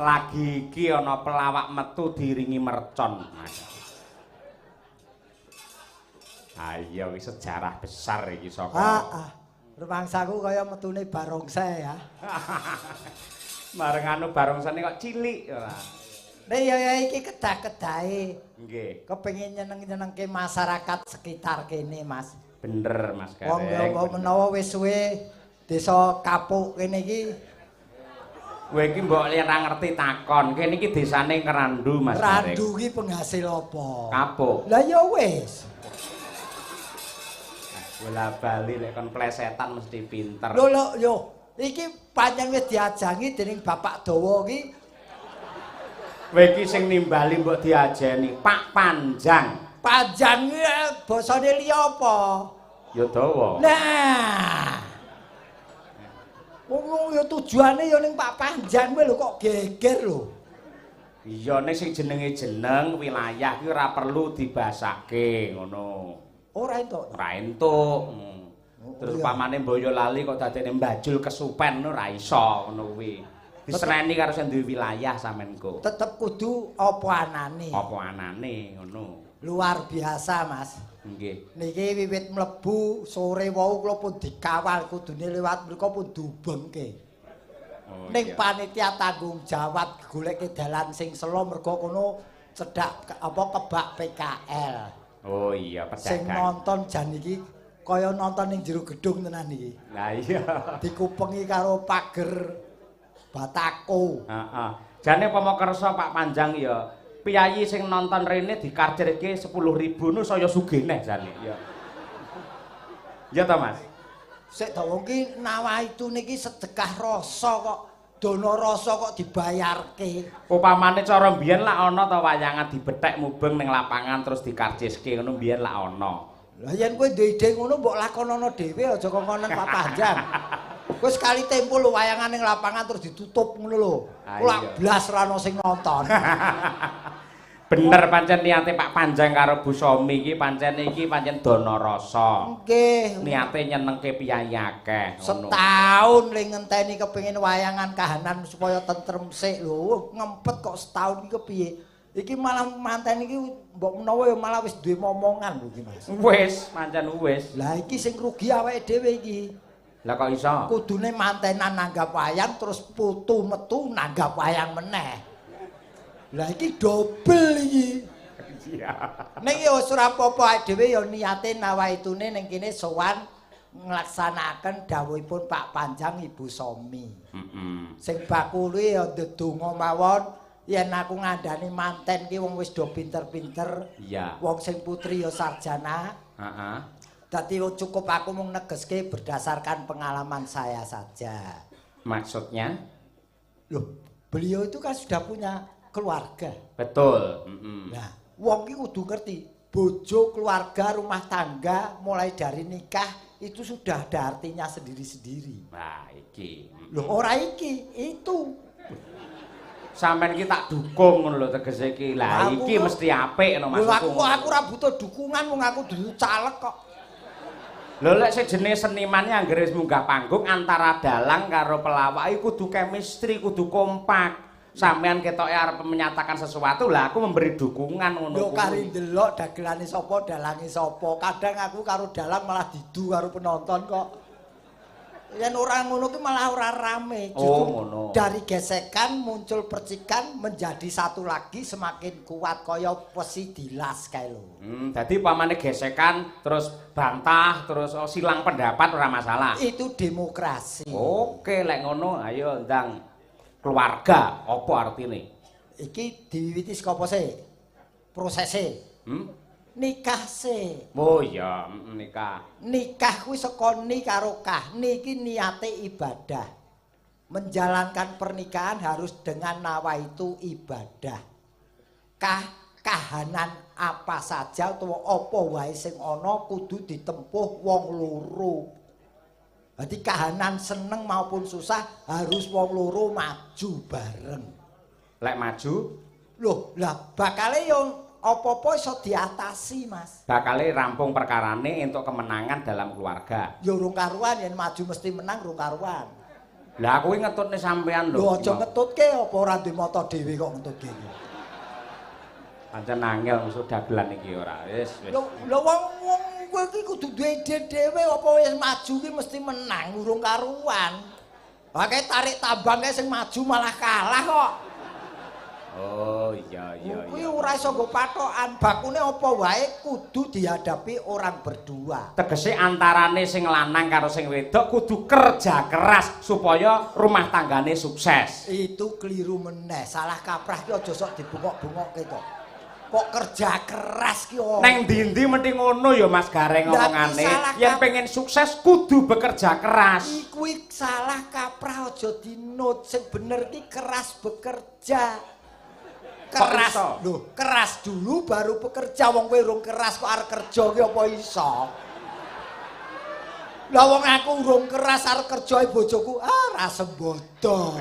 Lagi iki ana pelawak metu diiringi mercon. Ayo iki sejarah besar iki saka. Heeh. Rumangsaku kaya metune barongsai ya. Mareng anu barongsane kok cilik ora. Nek ya ya iki kedah-kedahe. Nggih. Kepengin nyeneng-nyenengke masyarakat sekitar kene, Mas. Bener, Mas Gareng. Wong menawa wis suwe desa Kapuk kene iki. Kowe iki mbok ora ngerti takon. Kene iki desane Ngrandu, Mas Gareng. Ngrandu iki penghasil apa? Kapuk. Lah ya wis. Bola bali lek kon plesetan mesti pinter. Lho lho yo, iki pancen wis diajangi dening Bapak Dawa iki. Kowe iki sing nimbali mbok diajeni Pak Panjang. Panjang iki basane liya apa? Ya dawa. Nah. Wong ya tujuane ya ning Pak Panjang kowe lho kok geger lho. Iya ning sing jenenge jeneng wilayah ki ora perlu dibasake ngono. Ora entuk. Ora entuk. Terus pamane Boyolali kok dadene Mbajul Kesupen ora iso ngono kuwi. Diseneni karo sing duwe wilayah sampean kok. Tetep kudu apa anane. Apa anane ngono. Luar biasa, Mas. Nggih. Niki wiwit mlebu sore wau kula pun dikawal kudune liwat mriku pun dubengke. Oh, ning panitia tanggung jawab goleke dalan sing selo mergo kono cedhak apa kebak PKL. Oh iya, pedagang. Sing nonton jan iki kaya nonton ning jero gedung tenan iki. Lah iya. Dikupengi karo pager batako. Heeh. Jane upama kersa Pak Panjang ya, piyayi sing nonton rene dikarjerke 10.000 nu saya sugih neh jane. Ya. Ya ta, Mas? Sik ta wong ki nawaitu niki sedekah rasa kok. Dono rasa kok dibayarke. Upamane cara mbiyen lak ana ta wayangan dibethek mubeng ning lapangan terus dikarciske ngono mbiyen lak ana. Lah yen kowe duwe ide ngono mbok lakonono dhewe aja kongkonen Pak Panjang. Kowe sekali tempo lho wayangan ning lapangan terus ditutup ngono lho. Lak blas ra ono sing nonton. Bener pancen niate Pak Panjang karo Bu Somi iki pancen dana rasa. Nggih. Niate nyenengke piyayi akeh ngono. Setahun le ngenteni kepengin wayangan kahanan supaya tentrem sik lho. Ngempet kok setahun iki kepiye? Iki malah manten iki mbok menawa ya malah wis duwe momongan lho iki, Mas. Wis, pancen wis. Lah iki sing rugi awake dhewe iki. Lah kok iso? Kudune mantenan nanggap wayang terus putu metu nanggap wayang meneh. Lah iki dobel iki. Iya. Ning ya wis ora apa-apa awake dhewe ya niate nawaitune ning kene sowan nglaksanakaken dawuhipun Pak Panjang Ibu Somi. Heeh. Sing bakule ya ndedonga mawon yen aku ngandani manten ki wong wis do pinter-pinter. Iya. Wong sing putri ya sarjana. Heeh. Dadi cukup aku mung negeske berdasarkan pengalaman saya saja. Maksudnya? Loh, beliau itu kan sudah punya keluarga. Betul. Nah, wong ki kudu ngerti, bojo, keluarga, rumah tangga mulai dari nikah itu sudah ada artinya sendiri-sendiri. Nah, iki. Loh, ora iki, itu. Sampeyan iki tak dukung ngono lho tegese iki. Lah iki mesti apik ngono maksudku. Lho aku ora butuh dukungan wong aku dudu caleg kok. Lho lek sejenis seniman anggere wis munggah panggung antara dalang karo pelawak iku kudu chemistry, kudu kompak. Sampeyan ketoke arep menyatakan sesuatu, lah aku memberi dukungan ngono Lho kuwi. Kari ndelok dagelane sapa, dalange sapa. Kadang aku karo dalang malah didu karo penonton kok. Yen ora ngono ki malah ora rame. Oh, ngono. Dari gesekan muncul percikan menjadi satu lagi semakin kuat kaya wesi dilas kae lho. Dadi pamane gesekan terus bantah terus silang pendapat ora masalah. Itu demokrasi. Oke, lek ngono ayo ndang keluarga apa artine? Iki diwiwiti saka apa sih? Prosese. Nikah sih. Oh iya, nikah. Nikah kuwi saka ni karo kah. Ni iki niate ibadah. Menjalankan pernikahan harus dengan nawaitu ibadah. Kah kahanan apa saja utawa apa wae sing ana kudu ditempuh wong loro. Dadi kahanan seneng maupun susah harus wong loro maju bareng. Lek maju, loh, lah bakale yo apa-apa iso diatasi, Mas. Bakale rampung perkarane entuk kemenangan dalam keluarga. Ya urung karuan yen maju mesti menang urung karuan. Lah aku iki ngetutne sampean lho. Lho aja ngetutke apa ora duwe mata dhewe kok ngetutke iki. Pancen angel musuh dagelan iki ora. Wis wis. Lho lho wong kowe iki kudu duwe ide dhewe apa wis maju ki mesti menang urung karuan. Lah kae tarik tambang kae sing maju malah kalah kok. Oh iya iya iya. Kuwi ora iso nggo patokan, bakune apa wae kudu dihadapi orang berdua. Tegese antarane sing lanang karo sing wedok kudu kerja keras supaya rumah tanggane sukses. Itu keliru meneh, salah kaprah ki aja sok dibungok-bungokke to. Kok kerja keras ki ora? Neng ndi-ndi mesti ngono ya Mas Gareng omongane. Yen pengen sukses kudu bekerja keras. Iku salah kaprah aja dinut, sing bener ki keras bekerja. Keras lho, keras dulu baru bekerja. Wong kowe urung keras kok arep kerja ki apa iso? Lah wong aku urung keras arep kerja bojoku ah ra sembodo.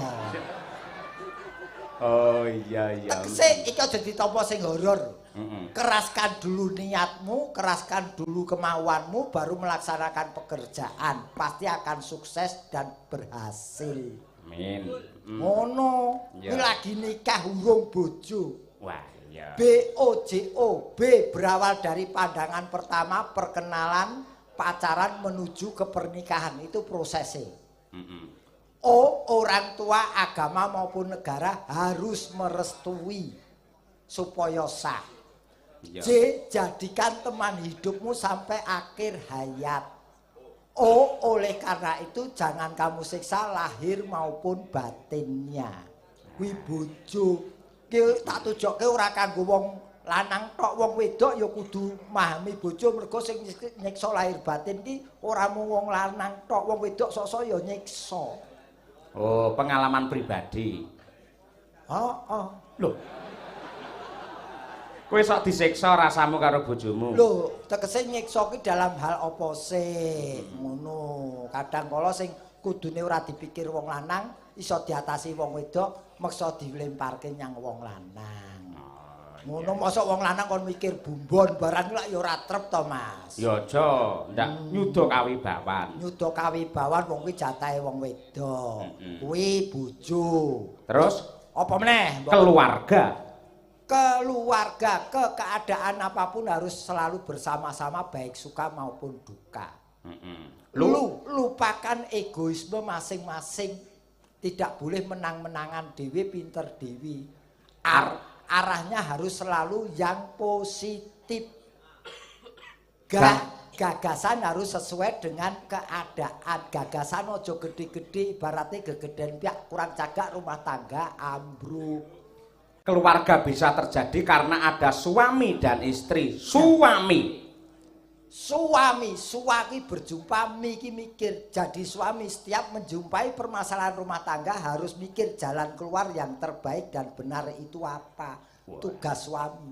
Oh iya iya. Tegese iki aja ditampa sing horor. Keraskan dulu niatmu, keraskan dulu kemauanmu baru melaksanakan pekerjaan, pasti akan sukses dan berhasil. Amin. Ngono, kuwi lagi nikah urung bojo. Wah, iya. B O J O, B berawal dari pandangan pertama, perkenalan, pacaran menuju ke pernikahan, itu prosesnya. O, orang tua, agama maupun negara harus merestui supaya sah. Ya. J, jadikan teman hidupmu sampai akhir hayat. O, oleh karena itu jangan kamu siksa lahir maupun batinnya. Kuwi bojo. Ki tak tujokke ora kanggo wong lanang tok, wong wedok ya kudu memahami bojo mergo sing nyiksa lahir batin ki ora mung wong lanang tok, wong wedok sok-sok ya nyiksa. Oh, pengalaman pribadi. Heeh. Lho. Kowe sok disiksa rasamu karo bojomu. Lho, tegese nyiksa ki dalam hal apa sih? Ngono. Kadang kala sing kudune ora dipikir wong lanang iso diatasi wong wedok, meksa dilemparke nyang wong lanang. Ngono mosok wong lanang kon mikir bumbon barang lak ya ora trep to, Mas. Ya aja, ndak nyuda kawibawan. Nyuda kawibawan wong kuwi jatahe wong wedok. Kuwi bojo. Terus apa meneh? Keluarga. Keluarga, ke keadaan apapun harus selalu bersama-sama baik suka maupun duka. Lu lupakan egoisme masing-masing. Tidak boleh menang-menangan dewi, pinter dewi. Arahnya harus selalu yang positif. Gagasan harus sesuai dengan keadaan. Gagasan ojo gede-gede, ibaratnya gegeden piak kurang cagak rumah tangga ambruk. Keluarga bisa terjadi karena ada suami dan istri. Suami. Suami, suami berjumpa mikir-mikir. Jadi suami setiap menjumpai permasalahan rumah tangga harus mikir jalan keluar yang terbaik dan benar itu apa. Wah. Tugas suami.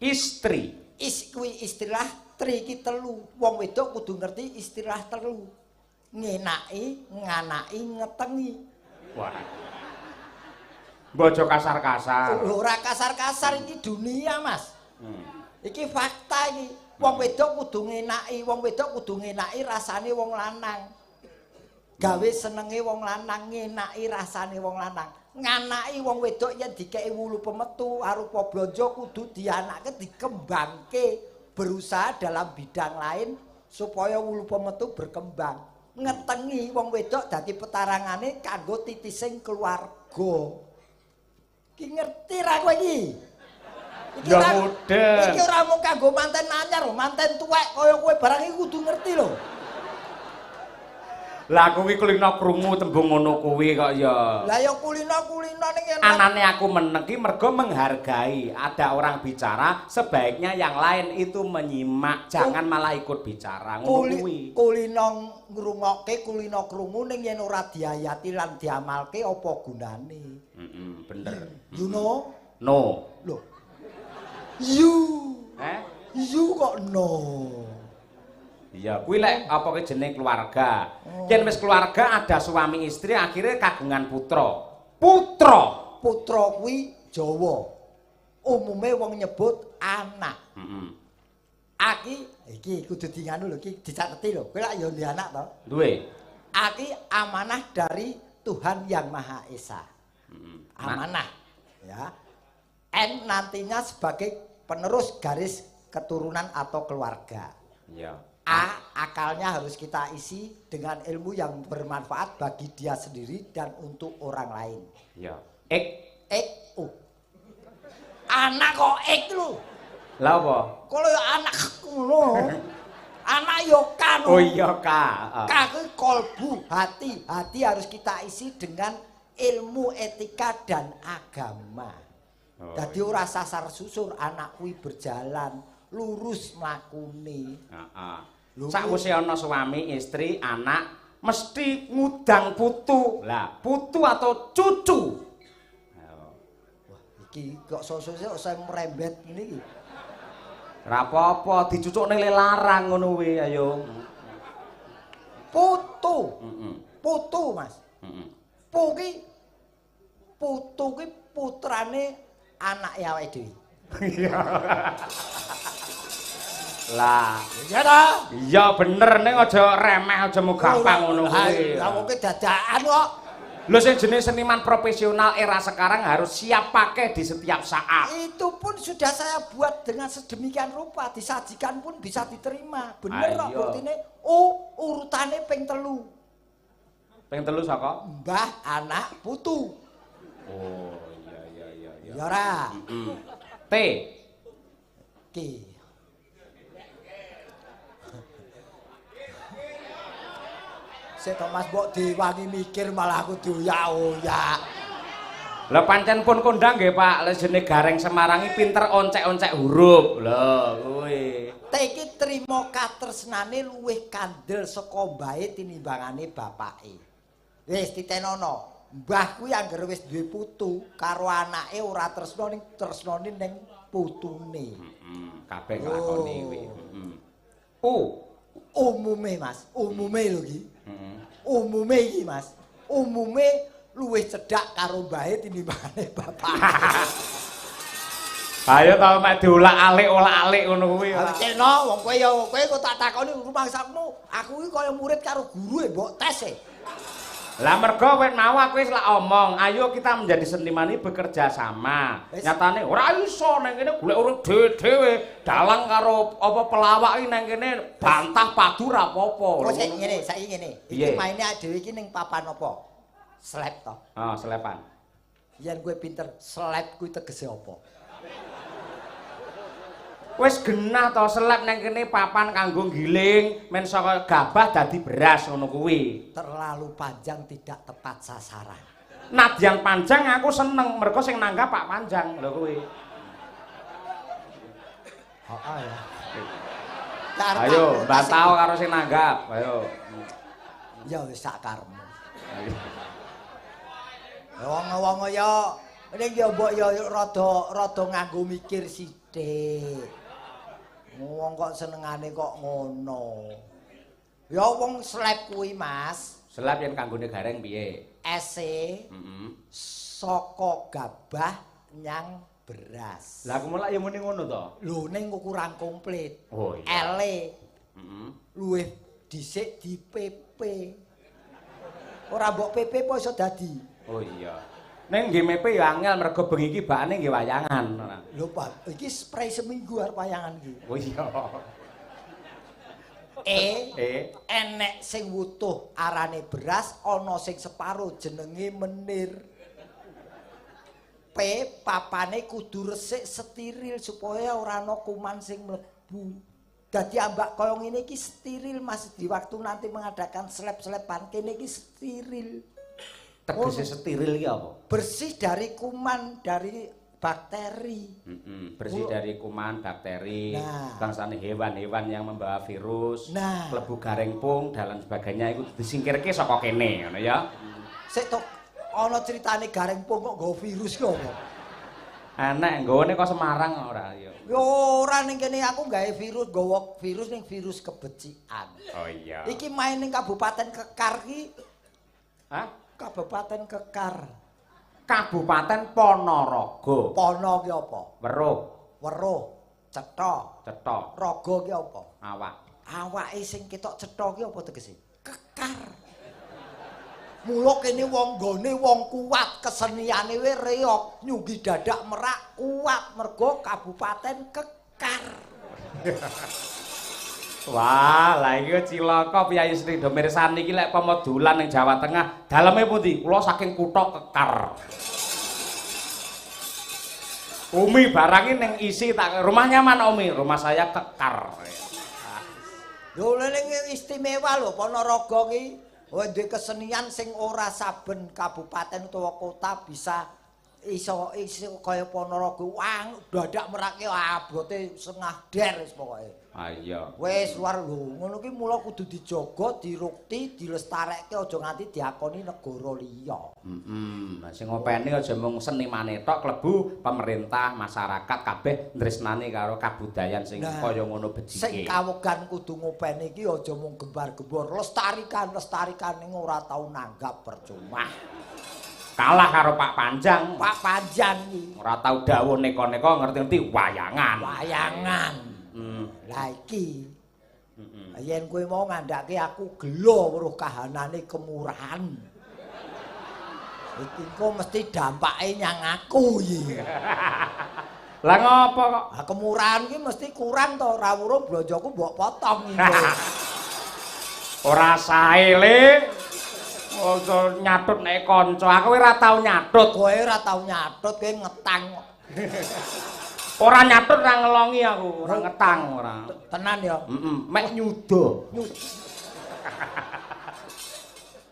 Istri. Kuwi istilah tri iki telu. Wong wedok kudu ngerti istilah telu. Ngenaki, nganaki, ngetengi. Wah. Bojo kasar-kasar. Ora kasar-kasar iki dunia, Mas. Iki fakta iki. Wong wedok kudu ngenaki, wong wedok kudu ngenaki rasane wong lanang. Gawe senenge wong lanang, ngenaki rasane wong lanang. Nganaki wong wedok yen dikeki wulu pemetu arupa blonjo kudu dianake, dikembangke, berusaha dalam bidang lain supaya wulu pemetu berkembang. Ngetengi wong wedok dadi petarangane kanggo titising keluarga. Ki ngerti ra kowe iki? Iki Ya mudeng. Iki ora mung kanggo manten anyar, manten tuwek kaya kowe barang iki kudu ngerti lho. Lah aku ki kulino krungu tembung ngono kuwi kok ya. Lah ya kulino-kulino ning yen Anane aku meneng ki mergo menghargai. Ada orang bicara, sebaiknya yang lain itu menyimak, jangan malah ikut bicara ngono kuwi. Kulino ngrungokke, kulino krungu ning yen ora diayati lan diamalke apa gunane? Heeh, bener. You know? No. Lho. You. Eh? You kok no. Iya, kuwi lek apa ki jeneng keluarga. Yen wis keluarga ada suami istri akhirnya kagungan putra. Putra. Putra kuwi Jawa. Umume wong nyebut anak. Heeh. Aki iki kudu di nganu lho, iki dicateti lho. Kowe lak ya duwe anak to? Duwe. Aki amanah dari Tuhan Yang Maha Esa. Heeh. Amanah. Ya. N nantinya sebagai penerus garis keturunan atau keluarga. Iya. A, akalnya harus kita isi dengan ilmu yang bermanfaat bagi dia sendiri dan untuk orang lain. Iya. Ek, ek, u. Anak kok ek lho. Lah apa? Kalau ya anak ngono. Anak yo kan. Oh iya ka. Ka kuwi kolbu, hati. Hati harus kita isi dengan ilmu etika dan agama. Oh, dadi ora sasar susur anak kuwi berjalan lurus mlakune. Heeh. Sakwise ana suami, istri, anak mesti ngudang putu. Lah, putu atau cucu. Wah, iki kok sosok saya merembet ngene iki. Ora apa-apa, dicucukne le larang ngono kuwi, ayo. Putu. Heeh. Putu, Mas. Heeh. Pu ki putu ki putrane anake awake dhewe. Iya. Lah, iya ta? Iya bener ning aja remeh, aja mung gampang ngono kuwi. Lah wong ki dadakan kok. Lho sing jenis seniman profesional era sekarang harus siap pakai di setiap saat. Itu pun sudah saya buat dengan sedemikian rupa, disajikan pun bisa diterima. Bener kok buktine urutane ping 3. Ping 3 saka? Mbah, anak, putu. Oh, iya iya iya iya. Ya ora. T. Ki. Sik to Mas mbok diwangi mikir malah aku dioyak-oyak. Lah pancen pun kondang nggih Pak, lek jenenge Gareng Semarang iki pinter oncek-oncek huruf. Lho kuwi. T iki trimo katresnane luwih kandel saka mbahe tinimbangane bapake. Wis titenono, mbah kuwi anggere wis duwe putu karo anake ora tresno ning tresnane ning putune. Heeh, kabeh nglakoni kuwi. Heeh. U umume Mas, umume lho iki. Umume iki Mas, umume luwih cedhak karo mbahe tinimbangane bapake. Ayo ta mek diolak-alik olak-alik ngono kuwi. Ha ceno wong kowe ya kowe kok tak takoni rumangsamu, aku iki kaya murid karo guru e mbok tes e. Lah mergo wit mau aku wis lak omong, ayo kita menjadi seniman ini bekerja sama. Nyatane ora iso nang kene golek urip dhewe-dhewe, dalang karo apa pelawak iki nang kene bantah padu ra apa-apa. Kok sik ngene, saiki ngene. Iki maine dhewe iki ning papan apa? Slep to. Ah, slepan. Yen kowe pinter, slep kuwi tegese apa? Wis genah to selep nang kene papan kanggo giling men saka gabah dadi beras ngono kuwi. Terlalu panjang tidak tepat sasaran. Nadyan panjang aku seneng mergo sing nanggap Pak Panjang lho kuwi. Heeh ya. Ayo bantah karo sing nanggap, ayo. Ya wis sak karepmu. Wong-wong ya ning ya mbok ya rada nganggo mikir sithik. Wong kok senengane kok ngono. Ya wong slep kuwi, Mas. Slep yen kanggone Gareng piye? Ese. Heeh. Saka gabah nyang beras. Lah aku mulak ya muni ngono to. Lho ning kurang komplit. Oh iya. L-e. Heeh. Luwih dhisik di PP. Ora mbok PP apa iso dadi? Oh iya. Ning nggih mepe ya angel mergo bengi iki bakane nggih wayangan. Lho Pak, iki spray seminggu arep wayangan iki. Oh iya. Enek sing wutuh arane beras, ana sing separo jenenge menir. P, papane kudu resik steril supaya ora ana kuman sing mlebu. Dadi ambak kaya ngene iki steril Mas, di waktu nanti mengadakan slep-slepan kene iki steril. Tegese steril iki apa? Bersih dari kuman, dari bakteri. Bersih dari kuman, bakteri, nah, bangsane hewan-hewan yang membawa virus, nah, klebu gareng pung dan lain sebagainya iku disingkirke saka kene ngono ya. Sik to ana critane gareng pung kok nggawa virus ki apa? Enek nggone kok Semarang ora ya. Ya ora ning kene aku gawe virus, nggawa virus ning virus kebecikan. Oh iya. Iki main ning Kabupaten Kekar ki. Hah? Kabupaten Kekar. Kabupaten Ponorogo. Pono ki apa? Weruh. Weruh, cetha. Cetha. Raga ki apa? Awak. Awake sing ketok cetha ki apa tegese? Kekar. Mula kene wong nggone wong kuat, keseniane we reog, nyunggi dadak merak kuat mergo Kabupaten Kekar. Wah, lah iki cilaka piyayi Sri do mirsani iki lek pomo dolan ning Jawa Tengah, daleme pundi? Kula saking kutha Kekar. Umi barangi ning isi tak rumahnya mana Umi? Rumah saya Kekar. Lho ning istimewa lho Ponorogo ki. Duwe kesenian sing ora saben kabupaten utawa kota bisa iso kaya Ponorogo. Wah, dadak merake abote setengah der wis pokoke. Ah iya. Wis luar lho, ngono ki mula kudu dijaga, dirukti, dilestarekke aja nganti diakoni negara liya. Heeh. Sing ngopeni aja mung senimane tok, klebu pemerintah, masyarakat kabeh ndresnani karo kabudayan sing kaya ngono becike. Sing kawegan kudu ngopeni iki aja mung gembar-gembor, lestarikan, lestarikan ning ora tau nanggap percuma. Kalah karo Pak Panjang. Pak Panjang iki ora tau dawuh neka-neka ngerti-ngerti wayangan. Wayangan. Lah iki. Yen kowe mau ngandhake aku gelo weruh kahanane kemurahan. Iki engko mesti dampake nyang aku iki. Lah ngopo kok? Lah kemurahan iki mesti kurang to, ora weruh blonjoku mbok potong iki. Ora sae le. Aja nyatut nek kanca, aku ora tau nyatut. Kowe ora tau nyatut, kowe ngetang kok. Ora nyatut ora ngelongi aku, ora ngetang ora. Tenan ya? Heeh, mek nyuda.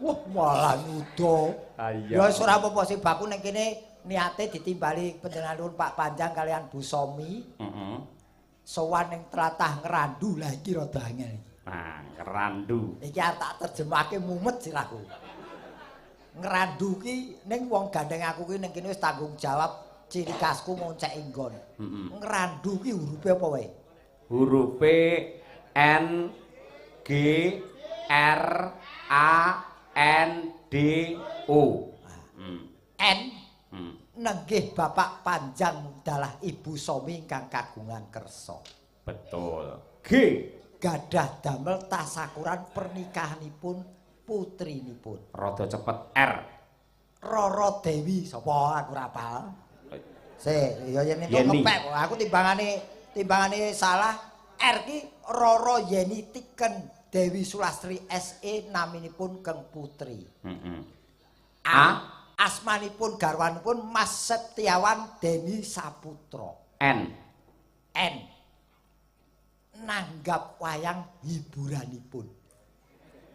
Wah, malah nyuda. Ya wis ora apa-apa sing baku ning kene niate ditimbali panjenengan Pak Panjang kalian Bu Somi. Heeh. Sowan ning tlatah Ngrandu lah iki rada angel iki. Nah, Ngrandu. Iki arep tak terjemahke mumet sirahku. Ngrandu ki ning wong gandeng aku ki ning kene wis tanggung jawab ciri khasku ngonceki nggon. Ngrandu ki hurufe apa wae? Hurufe N G R A N D U. N nenggih Bapak Panjang dalah Ibu Somi ingkang kagungan kersa. Betul. G gadah damel tasakuran pernikahanipun putrinipun. Rada cepet R. Rara Dewi sapa aku ora apal. Sik, ya yen entuk ngepek kok. Aku timbangane salah R ki Rara Yeni Tiken Dewi Sulastri SE naminipun Keng Putri. Heeh. A asmanipun garwanipun Mas Setiawan Deni Saputra. N N nanggap wayang hiburanipun.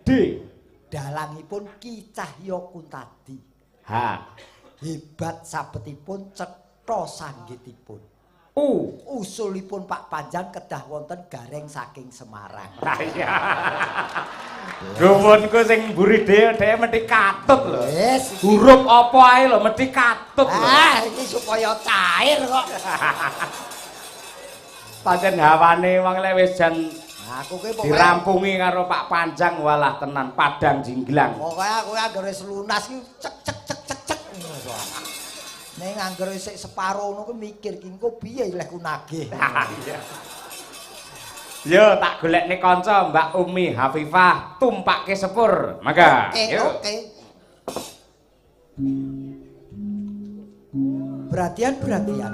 D dalangipun Ki Cahya Kuntadi. H hebat sabetipun cetha sanggitipun. U usulipun Pak Panjang kedah wonten gareng saking Semarang. Lah iya. Gumunku sing mburi dhewe dhewe mesti katut lho. Wis huruf apa ae lho mesti katut lho. Ah iki supaya cair kok. Pancen hawane wong lek wis jan aku ki pokoke dirampungi karo Pak Panjang walah tenan padang jinglang. Pokoke aku anggere wis lunas ki cek cek cek cek cek ngono. Ning anggere sik separo ngono ku mikir ki engko piye leh ku nagih. Iya. Yo tak golekne kanca Mbak Umi Hafifah tumpakke sepur. Mangga. Oke, oke. Perhatian-perhatian.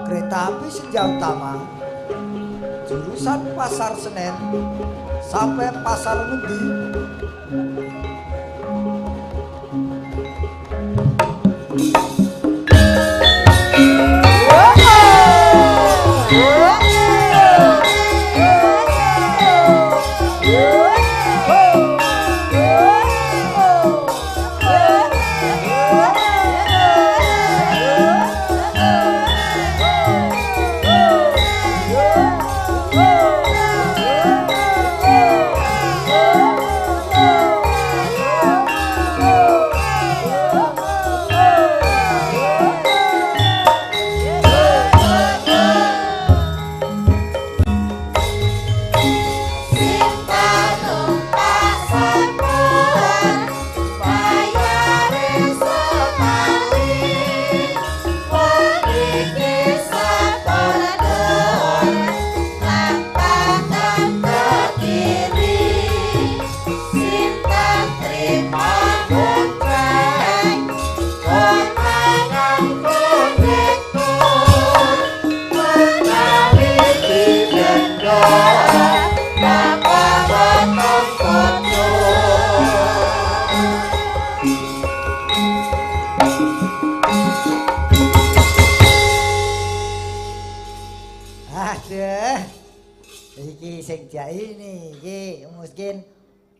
Kereta api Senja Utama jurusan Pasar Senen sampai Pasar Ngendi.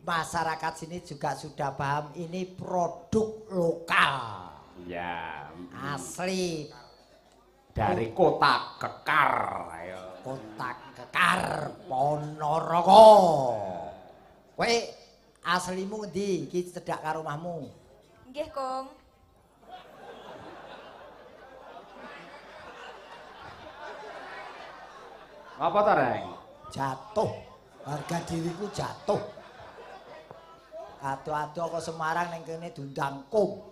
Masyarakat sini juga sudah paham ini produk lokal. Ya, asli dari Kota Kekar. Ayo. Kota Kekar Ponorogo. Kowe aslimu ngendi? Iki cedhak karo omahmu. Nggih, Kong. Ngapa to, Reng? Jatuh. Harga diriku jatuh. Ado-ado ke Semarang ning kene diundang Kong.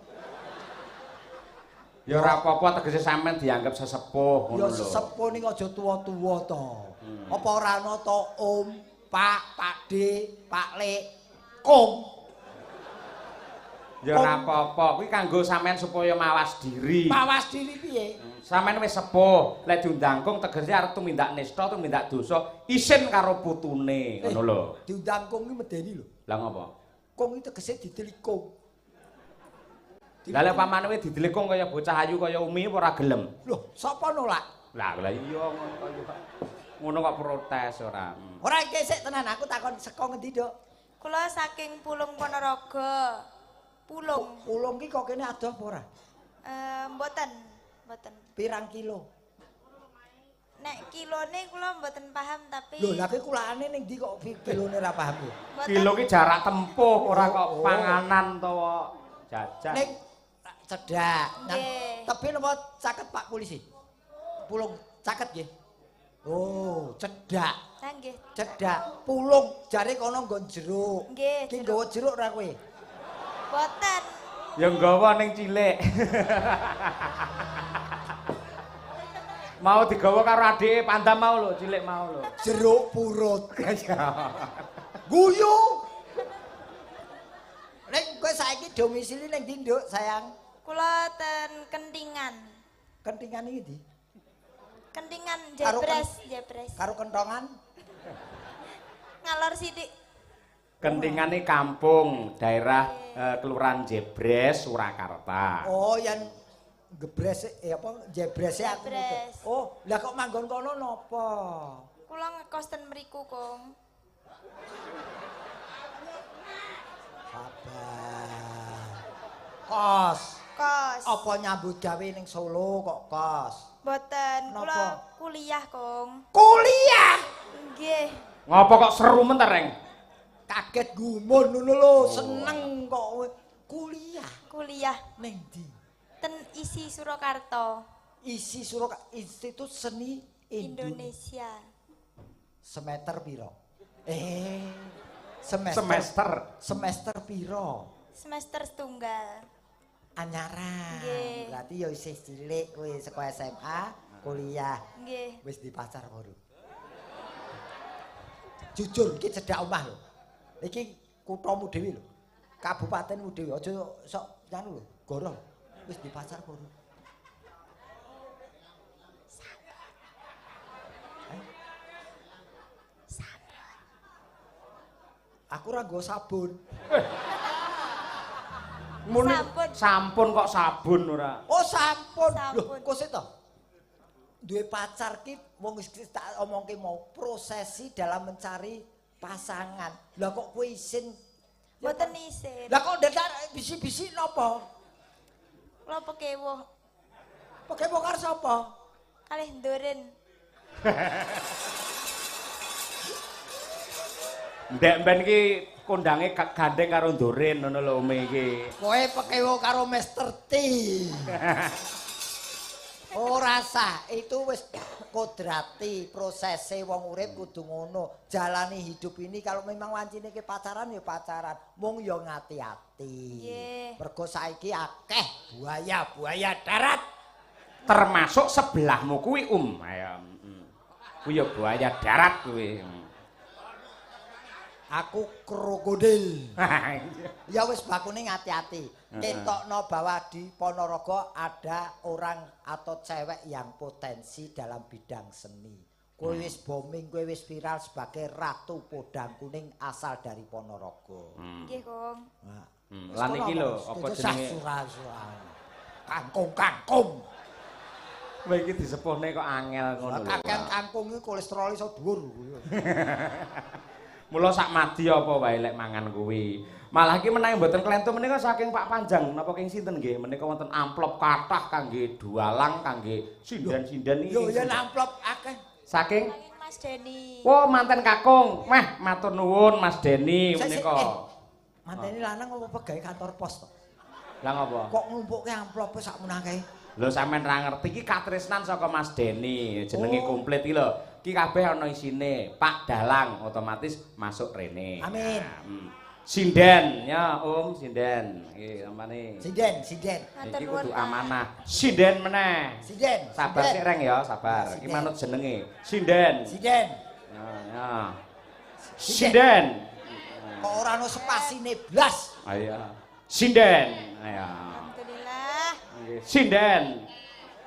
Ya ora apa-apa tegese sampean dianggap sesepuh ngono lho. Ya sesepuh ning aja tuwa-tuwa to. Apa ora ana to Om, Pak, Pakde, Pak Lek, Kong. Ya ora apa-apa, kuwi kanggo sampean supaya mawas diri. Mawas diri piye? Sampean wis sepuh, lek diundang Kong tegese arep tumindak nista, tumindak dosa, isin karo putune, ngono lho. Diundang Kong iki medeni lho. Lah ngopo? Kong iki tegese didelikung. Lah lek pamane wis didelikung kaya bocah ayu kaya Umi apa ora gelem? Lho, sapa nolak? Lah lah iya ngono kaya ngono kok protes ora. Ora iki sik tenan aku takon saka ngendi, Dok? Kula saking Pulung Ponorogo. Pulung. Pulung ki kok kene adoh apa ora? Mboten, mboten. Pirang kilo? Nek kilone kula mboten paham tapi lho, lha ki kulakane ning ndi kok kilone ora paham lho. Kilo ki jarak tempuh ora kok panganan utawa jajan. Ning cedhak. Tebih napa caket Pak Polisi? Pulung caket nggih. Oh, cedhak. Ha nggih. Cedhak. Pulung jare kono nggon jeruk. Nggih. Ki nggawa jeruk ora kowe? Mboten. Ya nggawa ning cilik. Mau digawa karo adike pandam mau lho, cilik mau lho. Jeruk purut. Guyu. Nek kowe saiki domisili ning ndi, Nduk, sayang? Kula ten Kentingan. Kentingan iki ndi? Kentingan Jebres, Jebres. Karo kentongan? Ngalor sithik. Kentingan iki kampung daerah Kelurahan Jebres, Surakarta. Oh, yang gebres apa jebrese aku. Oh, lah kok manggon kono napa? Kula ngekos ten mriku, Kong. Sabar. Kos. Kos. Apa nyambut gawe ning Solo kok kos? Mboten, kula kuliah, Kong. Kuliah? Nggih. Ngopo kok seru men ta, Reng? Kaget gumun ngono lho, seneng kok kuliah. Kuliah ning ndi? Ten ISI Surakarta. ISI Surakarta, Institut Seni Indonesia. Semester piro? Semester. Semester piro? Semester setunggal. Anyaran. Nggih. Berarti ya isih cilik kowe saka SMA, kuliah. Nggih. Wis di pacar apa durung? Jujur iki cedhak omah lho. Iki kuthamu dhewe lho. Kabupatenmu dhewe aja sok anu lho, goroh. Wis di pacar apa durung? Aku ora nggo sabun. Muni Sampun. Sampun kok sabun ora. Oh, sampun. Lho, Sampun. kok sik to? Duwe pacar ki wong wis tak omongke mau prosesi dalam mencari pasangan. Lah kok kowe isin? Mboten isin. Lah kok ndak bisi-bisi napa? Kula pekewuh. Pekewuh karo sapa? Kalih nduren. Ndek mben iki kondange gandeng karo nduren ngono lho Umi iki. Kowe pekewuh karo Mr. T. Ora sah, itu wis kodrati prosese wong urip kudu ngono. Jalani hidup ini kalau memang wancine ke pacaran ya pacaran, mung ya ngati-ati. Nggih. Mergo saiki akeh buaya-buaya darat. Termasuk sebelahmu kuwi Ayo. Kuwi ya buaya darat kuwi. Aku krokodil. Ya wis bakune ngati-ati. Ketokno bahwa di Ponorogo ada orang atau cewek yang potensi dalam bidang seni. Kowe wis booming, kowe wis viral sebagai ratu podang kuning asal dari Ponorogo. Nggih, Kong. Nah, Lan iki lho apa jenenge? Kangkung kangkung. Kowe iki disepuhne kok angel ngono lho. Kakean kangkung iki kolesterol iso dhuwur. Mula sak madi apa wae lek mangan kuwi. Malah iki menawi mboten klentu menika saking Pak Panjang napa king sinten nggih menika wonten amplop kathah kangge dualang kangge sinden-sinden iki. Yo yen amplop akeh saking Mas Deni. Oh, manten kakung. Meh matur nuwun Mas Deni menika. Mantene lanang apa pegawe kantor pos to? Lah ngopo? Kok nglumpukke amplope sakmono akeh? Lho sampean ra ngerti iki katresnan saka Mas Deni, jenenge komplit iki lho. Iki kabeh ana isine. Pak Dalang otomatis masuk rene. Amin. Nah, Sinden ya Om, sinden. Iki sampane. Sinden, sinden. Iki kudu amanah. Sinden meneh. Sinden. Sabar sik Reng ya, sabar. Iki manut jenenge. Sinden. Sinden. Ya, ya. Sinden. Kok ora ono spasine blas. Ayo. Sinden. Ayo. Alhamdulillah. Sinden.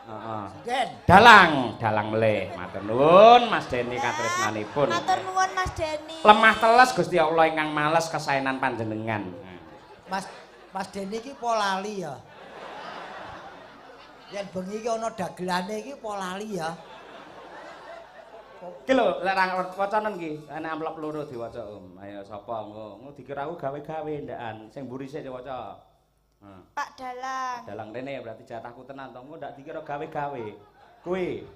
Heeh. Sinden. Dalang, dalang melih. Matur nuwun Mas Deni katresnanipun. Matur nuwun Mas Deni. Lemah teles Gusti Allah ingkang males kesaenan panjenengan. Mas Deni iki po lali ya. Yen bengi iki ana dagelane iki po lali ya. Iki lho lek ra wacanen iki, ana amplop loro diwaca Om. Ayo sapa engko? Engko dikira aku gawe-gawe ndakan. Sing mburi sik diwaca. Pak Dalang. Dalang rene berarti jatahku tenan to. Engko ndak dikira gawe-gawe. Kuwi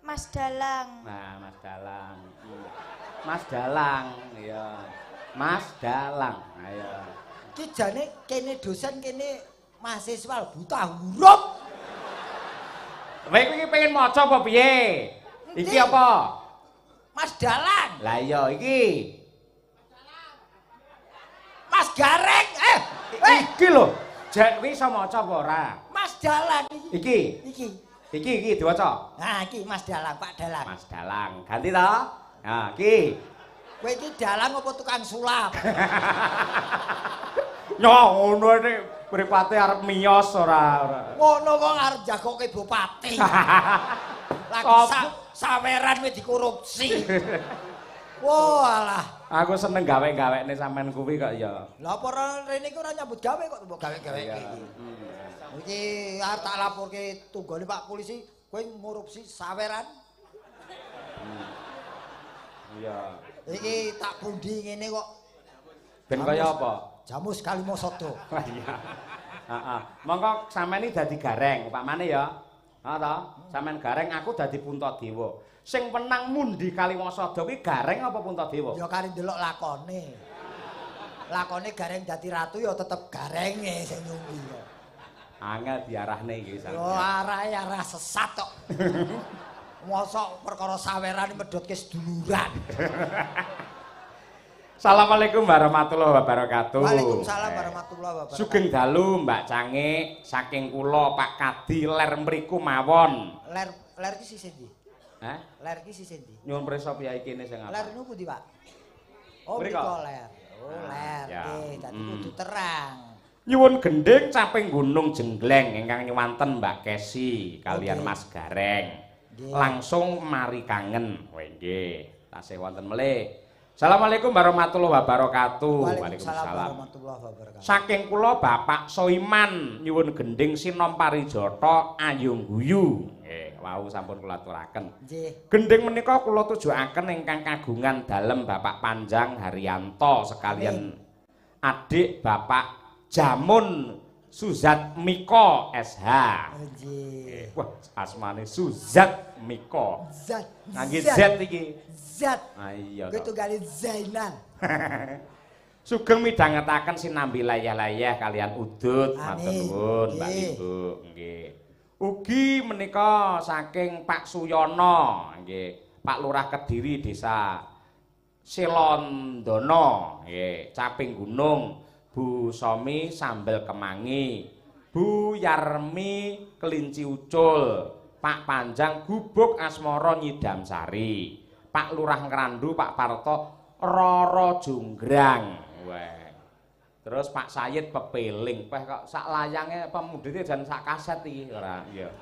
Mas Dalang. Nah, Mas Dalang. Mas Dalang, iya. Mas Dalang. Ayo. Ki jane kene dosen kene mahasiswa buta huruf. Kowe iki pengen maca apa piye? Iki apa? Mas Dalang. Lah iya iki. Mas Gareng. Iki lho. Jek kuwi iso maca apa ora? Mas Dalang iki. Iki. Iki. Iki iki diwaca. Nah, iki Mas Dalang, Pak Dalang. Mas Dalang. Ganti to? Nah, iki. Kowe iki dalang apa tukang sulap? Nyo ngono nek mripate arep miyos ora ora. Ngono kok arep jagoke bupati. Lagi saweran wis dikorupsi. Wah alah. Aku seneng gawe-gawekne sampean kuwi kok ya. Lah apa rene iki ora nyambut gawe kok mbok gawe-gaweke iki. Iki arep tak laporke tunggone Pak polisi, kowe ngorupsi saweran. Iya. Iki tak pundi ngene kok. Ben kaya apa? Jamus Kalimosodo. Iya. Heeh. Monggo sampean iki dadi gareng upamane ya. Ha ta? Sampean gareng aku dadi Puntadewa. Sing menang mundi Kaliwosada kuwi gareng apa Puntadewa? Ya kari ndelok lakone. Lakone gareng dadi ratu ya tetep garenge sing nyumbi. Angel diarahne iki sampeyan. Yo arahe arah sesat kok. Mosok perkara saweran medhotke seduluran. Assalamualaikum warahmatullahi wabarakatuh. Waalaikumsalam warahmatullahi wabarakatuh. Sugeng dalu Mbak Cangik saking kula Pak Kadi ler mriku mawon. Ler ler ki sisih ndi? Hah? Ler ki sisih ndi? Nyuwun prisa piyai kene sing apa? Ler niku pundi, Pak? Oh, mriko ler. Oh, ler. Nggih, dadi kudu terang. Nyuwun gendhing caping gunung jenggleng ingkang nyuwanten Mbak Kesi kalian Mas Gareng. Langsung mari kangen. Wah nggih, tasih wonten melih. Assalamualaikum warahmatullahi wabarakatuh. Waalaikumsalam warahmatullahi wabarakatuh. Saking kula Bapak Soiman nyuwun gendhing Sinom Parijata Ayung Guyu. Nggih, wau sampun kula aturaken. Nggih. Gendhing menika kula tujuaken ingkang kagungan dalem Bapak Panjang Haryanto sekalian adik Bapak Jamun Suzat Miko SH. Nggih. Wah, asmane Suzat Miko. Z. Ngangge Z iki. Z. Ah iya. Kuwi tunggale Zainal. Sugeng midhangetaken sinambi layah-layah kalian udut. Matur nuwun Mbak Ibu. Nggih. Ugi menika saking Pak Suyono, nggih, Pak Lurah Kediri Desa Selondono, nggih, Caping Gunung. Bu Somi sambel kemangi, Bu Yarmi kelinci ucul, Pak Panjang gubuk asmara nyidam sari, Pak Lurah Ngrandu, Pak Parto Roro Jonggrang. Weh. Terus Pak Sayid pepeling, peh kok sak layange pemudite jan sak kaset iki ora. Iya.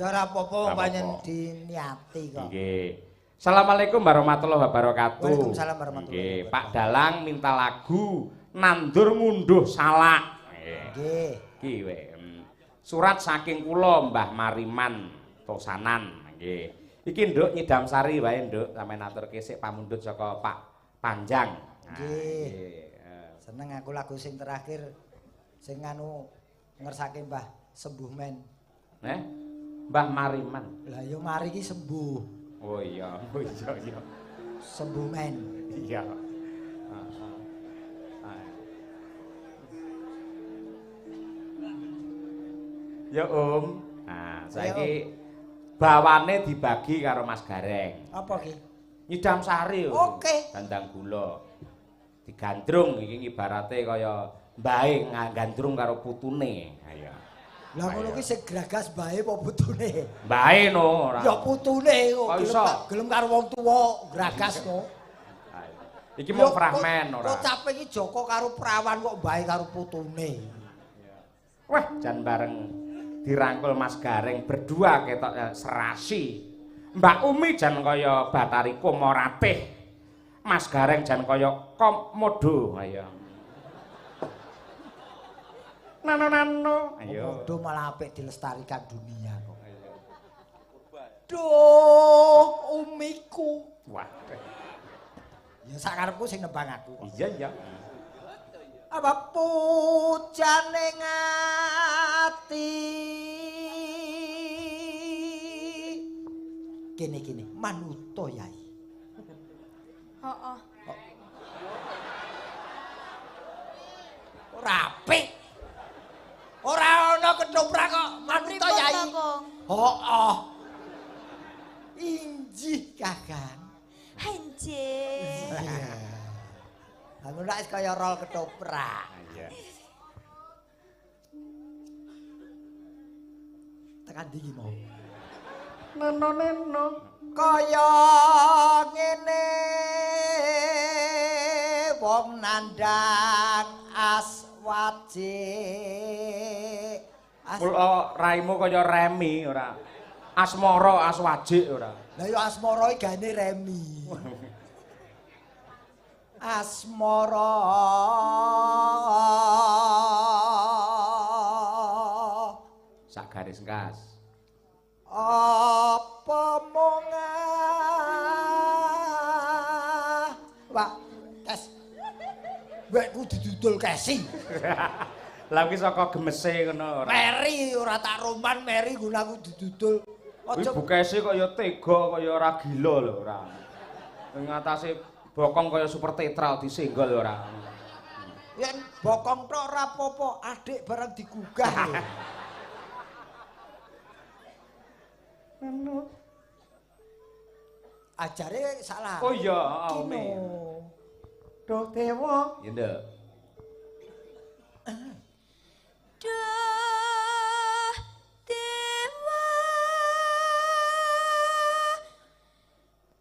Ya ora apa-apa pancen diniati kok. Nggih. Assalamualaikum warahmatullahi wabarakatuh. Waalaikumsalam warahmatullahi wabarakatuh. Pak Dalang minta lagu nandur ngunduh salak. Nggih. Iki we. Surat saking kula Mbah Mariman Tosanan. Nggih. Iki nduk nyidam sari wae nduk, sampeyan aturke sik pamundhut saka Pak Panjang. Nggih. Seneng aku lagu sing terakhir sing anu ngersake Mbah Sembuh Men. Neh? Mbah Mariman. Lah ya mari iki sembuh. Oh iya, oh iya iya. Sembuh Men. Iya. Ya Om. Nah, saiki bawane dibagi karo Mas Gareng. Apa ki? Nyidam sari. Oke. Dandang gula. Digandrung iki ibarate kaya mbahe gandrung karo putune. Ayo. Lah ngono ki sing gragas mbahe apa putune? Mbahe no ora. Ya putune kok gelem karo wong tuwa gragas no. Iki mau fragmen ora. Kok cape iki Joko karo prawan kok mbahe karo putune. Wah, jan bareng dirangkul Mas Gareng berdua ketok serasi. Mbak Umi jan kaya Batari Komoratih. Mas Gareng jan kaya Komodo. Ayo. Nano nano. Ayo. Komodo malah apik dilestarikan dunia kok. Duh, umiku. Wah. Ya sakarepku sing nembang aku kok. Iya, iya. Apa pujane ngati kene-kene manuto yai. Heeh. Ora apik. Ora ana ketoprak kok manuto yai. Heeh. Injih Kakang. Injih. Aku nek kaya rol ketoprak. Iya. Tekan ndi iki mau? Neno neno. Kaya ngene wong nandang aswaje. Kula raimu kaya remi ora. Asmara aswajik ora. Lah ya asmara iki gane remi. Asmara sak garis engkas. Apa mung Pak Kes. Wekku didudul kesi. Lah kuwi saka gemese ngono ora. Meri ora tak roman meri nggon aku didudul. Aja Bu Kesi kaya tega kaya ora gila lho ora. Ing atase bokong kaya super tetral disenggol ora. Yen bokong tok ora apa-apa, adik bareng digugah lho. Ajare salah. Oh iya, Umi. Duh dewa. Ya nduk. Duh dewa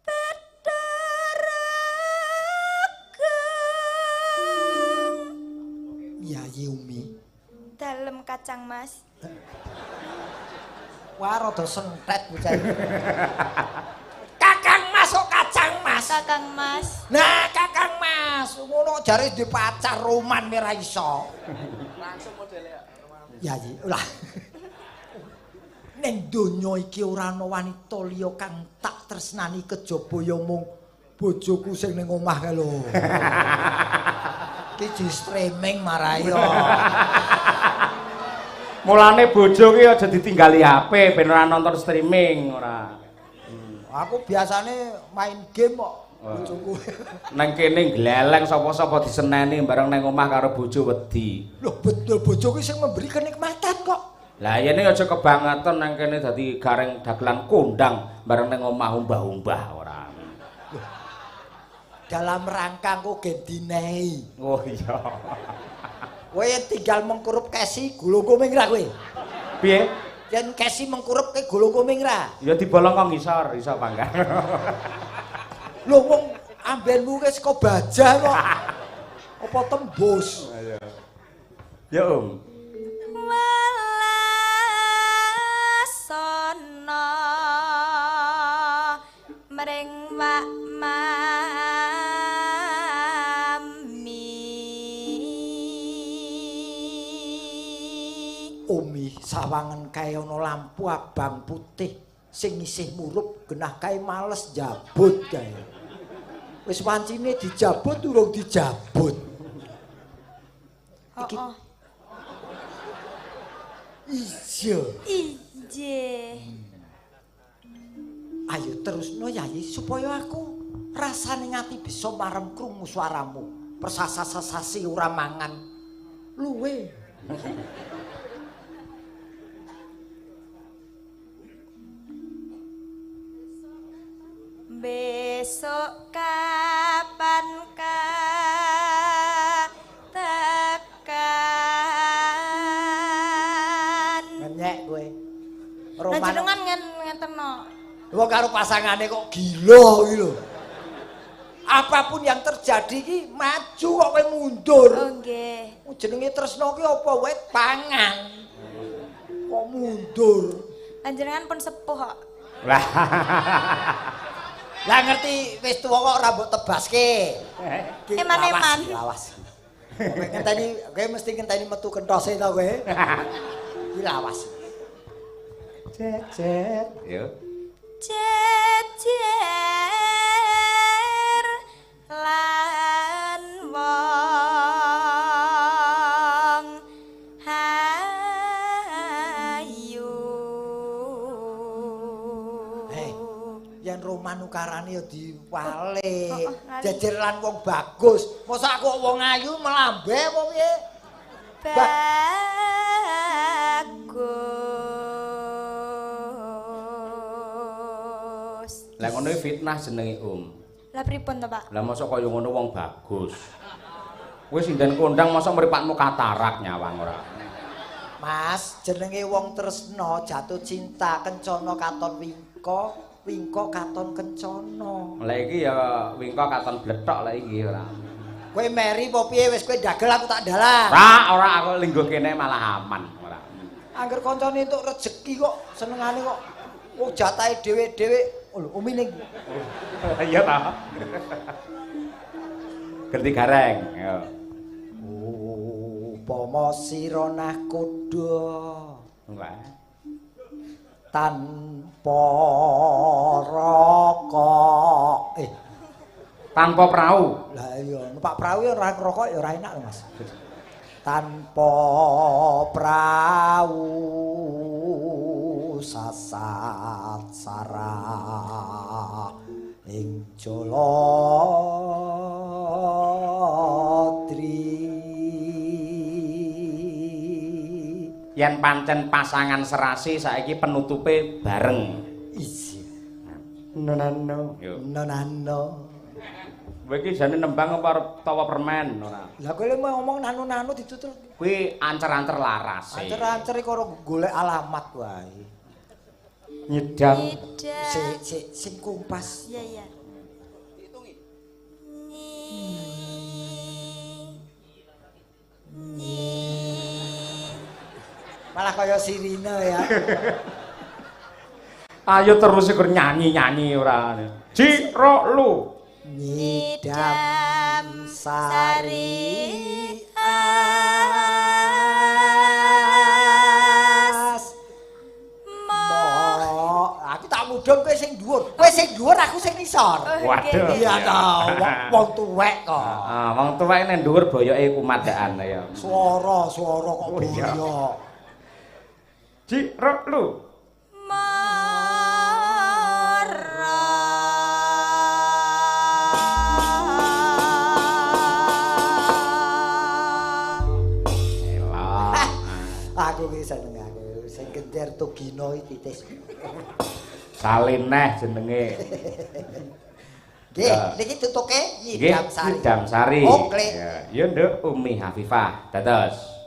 Bathara Agung. Yayi Umi. Dalem kacang Mas. Wah, rada sentet bocah iki. Kakang Mas kok kacang Mas. Kakang Mas. Nah, Kakang Mas, ngono jare di pacar roman ora iso. Langsung modele ya. Yayi, lah. Ning donya iki ora ana wanita liya kang tak tresnani kejaba ya mung bojoku sing ning omah kae lho. Iki di streaming marai yo. Mulane bojo ki aja ditinggali HP ben ora nonton streaming ora. Aku biasane main game kok bojoku. Nang kene gleleng sapa-sapa diseneni bareng nang omah karo bojo wedi. Loh betul bojoku sing memberi kenikmatan kok. Lah yene aja kebangetan nang kene dadi gareng dagelan kondang bareng nang omah umbah-umbah ora. Loh, dalam rangka engko gen dinehi. Oh iya. Kowe tinggal mengkurup kesi gulung koming ra kowe. Piye? Yen kesi mengkurup ke gulung koming ra? Ya dibolong kok ngisor, iso bangga. Lho wong ambenmu wis saka baja kok. Apa tembus? Ya Om. Welasana mring wak mami. Umi sawangen kae ana lampu abang putih sing isih murup genah kae males njabut kae. Wis wancine dijabut urung dijabut. Iki Oh. Iya. Injih. Ayo terusno Yayi supaya aku rasane ngati bisa marem krungu suaramu. Persasa-sasasi ora mangan. Luwe. Besok kapan tekan. Ngenyek kowe. Lah jenengan ngeteno. Wong karo pasangane kok gila iki lho. Apapun yang terjadi iki maju kok kowe mundur. Oh nggih. Jenenge tresno ki apa wit pangan. Kok mundur. Lah jenengan pun sepuh kok. Lah. Lah ngerti wis tuwa kok ora mbok tebaske. Eman-eman. Lawas. Kowe ngenteni, kowe mesti ngenteni metu kentose to kowe. Iki lawas. Jejer. Yo. Jejer lan wong hayu. Hei, yen roman ukarane ya diwalik. Jejer lan wong bagus. Mosok aku wong ayu melambe apa piye? Bagus. Lah ngono fitnah jenenge Om. Lah pripun to, Pak? Lah mosok kaya ngono wong bagus. Kowe sinden kondang mosok mripatmu katarak nyawang ora. Mas, jenenge wong tresno jatuh cinta kencana katon wingko, wingko katon kencana. Lah iki ya wingko katon blethok lah iki ora. Kowe meri apa piye wis kowe ndagel aku tak dalan. Ora, ora aku lingguh kene malah aman ora. Angger kancane entuk rejeki kok senengane kok wong jatahe dhewe-dhewe. Lho, Umi ning. Iya ta. Ganti gareng, yo. Upama sira nakoda. Wah. Tanpa rokok. Tanpa perahu. Lah iya, numpak perahu ya ora ngrokok ya ora enak lho, Mas. Tanpa perahu sasat sarah ing Jaladri. Yen pancen pasangan serasi saiki penutupe bareng. Iya. Nonano. Nonano. Kowe iki jane nembang apa arep tawa permen ora? Lah kowe mau ngomong nanu-nanu ditutul. Kuwi ancer-ancer larase. Ancer-ancer iki ora golek alamat wae. Nyidam. Sik sik sing kompas. Iya iya. Dihitungi. Malah kaya sirine ya. Ayo terus ikur nyanyi-nyanyi ora. Ji ro lu. Nyidam sari as. Mo, aku tak mudhun kowe sing dhuwur. Kowe sing dhuwur aku sing ngisor. Waduh. Iya ta, wong tuwek kok. Heeh, wong tuwek nek dhuwur boyoke kumadaan ya. Swara, swara kok boyok. Ji ro lu. Aku ki seneng aku sing gender Tugino iki titis. Salineh jenenge. Nggih, niki tutuke Nyidam Sari. Nyidam Sari. Oke. Ya nduk Umi Hafifah. Dados.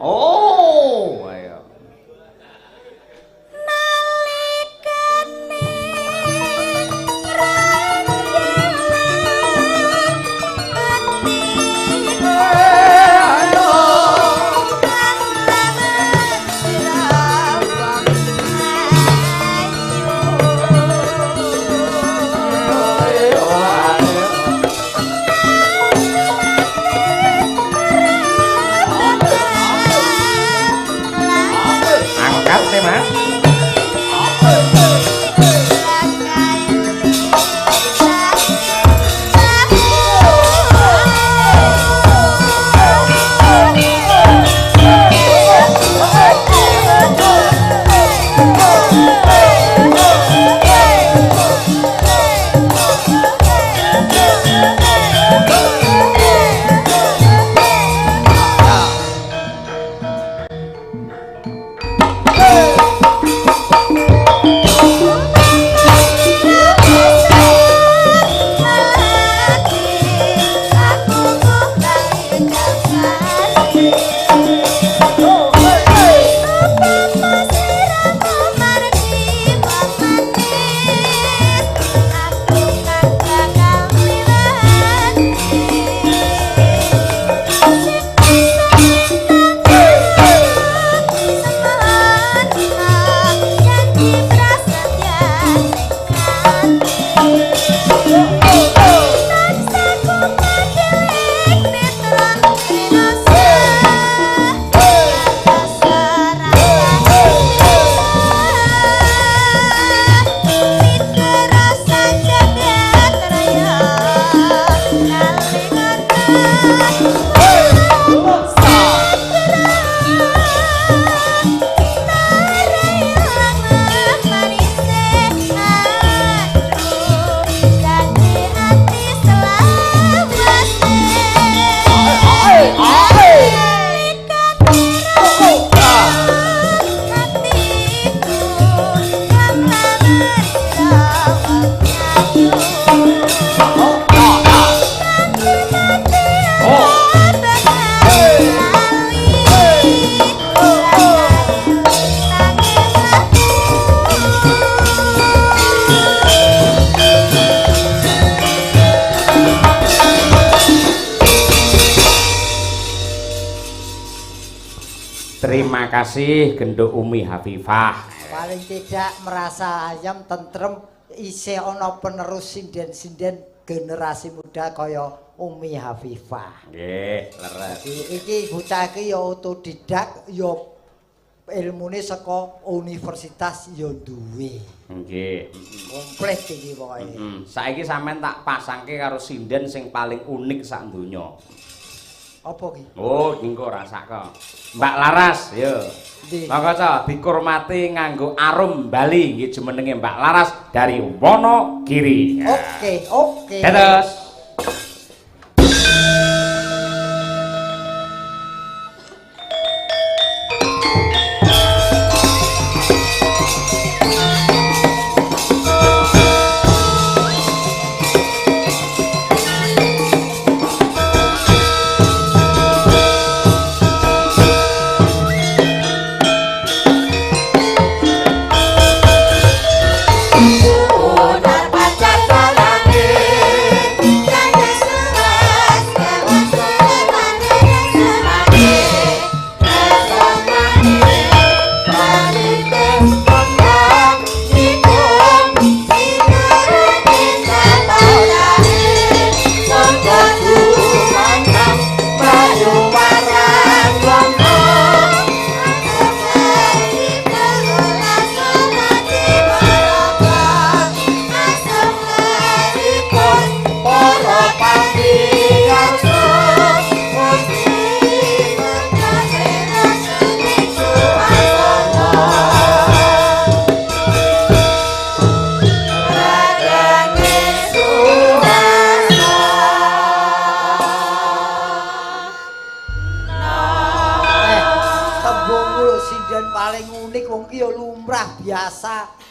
Oh, ayo. Aku bakal Terima kasih Genduk Umi Hafifah. Paling tidak merasa ayam tentrem isih ana penerus sinden-sinden generasi muda kaya Umi Hafifah. Nggih, leres. Iki bocah iki ya otodidak ya ilmune saka universitas ya duwe. Nggih. Komplit iki pokoke. Saiki sampean tak pasangke karo sinden sing paling unik sak donya. Apa ki? Oh, engko rasaka. Mbak Laras, yo. Monggo ca dikurmati nganggo arum Bali nggih jumenenge Mbak Laras dari Wonogiri. Oke, oke. Dados.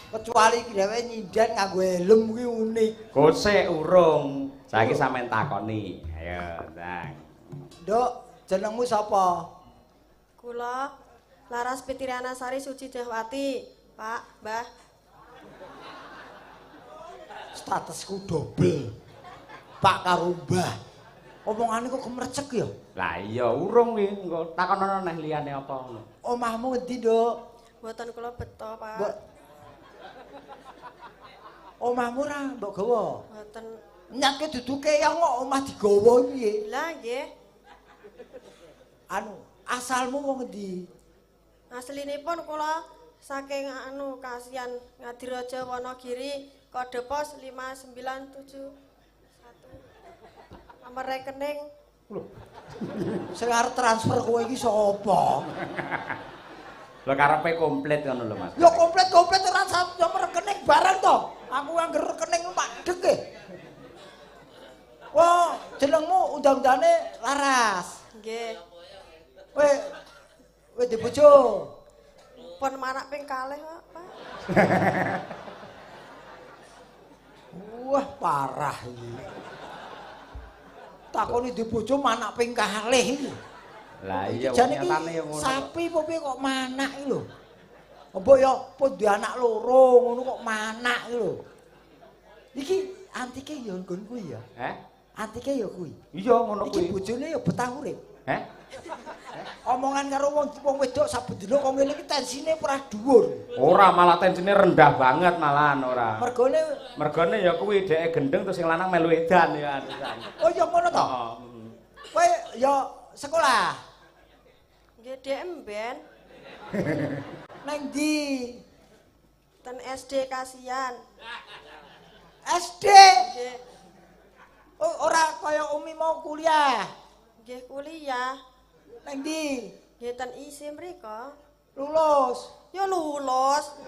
Kecuali dhewe nyinden nganggo helm kuwi unik. Kose urung. Saiki sampean takoni. Ayo, Ndang. Nduk, jenengmu sapa? Kula Laras Pitiriana Sari Suci Dewati, Pak, Mbah. Statusku dobel. Pak karo Mbah. Omongane kok kemrecek ya? Lah iya urung kuwi, engko takonono neh liyane apa ngono. Omahmu ngendi, Nduk? Mboten kula beto, Pak. Mbok omahmu ra mbok gawa? Mboten. Nyatke dudu keyong kok omah digawa piye? Lah nggih. Anu, asalmu wong ngendi? Aslinipun kula saking anu Kasihan Ngadireja Wonogiri, kode pos 5971. Nomor rekening. Lho. Sing arep transfer kowe iki sapa? Lho karepe komplit ngono lho Mas. Ya komplit-komplit ora nomor rekening bareng to. Aku angger rekening mandek e. Wah, jenengmu undang-undane Laras. Nggih. Kowe kowe di bojo. Pun manak ping kalih kok, Pak. Wah, parah iki. Takoni di bojo manak ping kalih iki. Lah iya nyatane ya ngono. Sapi apa piye kok manak iki lho. Mbok ya pun duwe anak loro ngono kok manak iki lho. Iki antike ya nggon kuwi ya. Heh? Antike ya kuwi. Iya ngono kuwi. Iki bojone ya betah urip. Heh? Omongan karo wong wedok saben dina kok ngene iki tensine ora dhuwur. Ora, malah tensine rendah banget malahan ora. Mergone ya kuwi dheke gendeng terus sing lanang melu edan ya. Oh ya ngono to? Heeh. Kowe ya sekolah. Nggih dhek mben. Nang ndi? Ten SD Kasihan. SD? Nggih. Oh, ora kaya Umi mau kuliah. Nggih kuliah. Nang ndi? Nggih ten ISI mriko. Lulus. Ya lulus.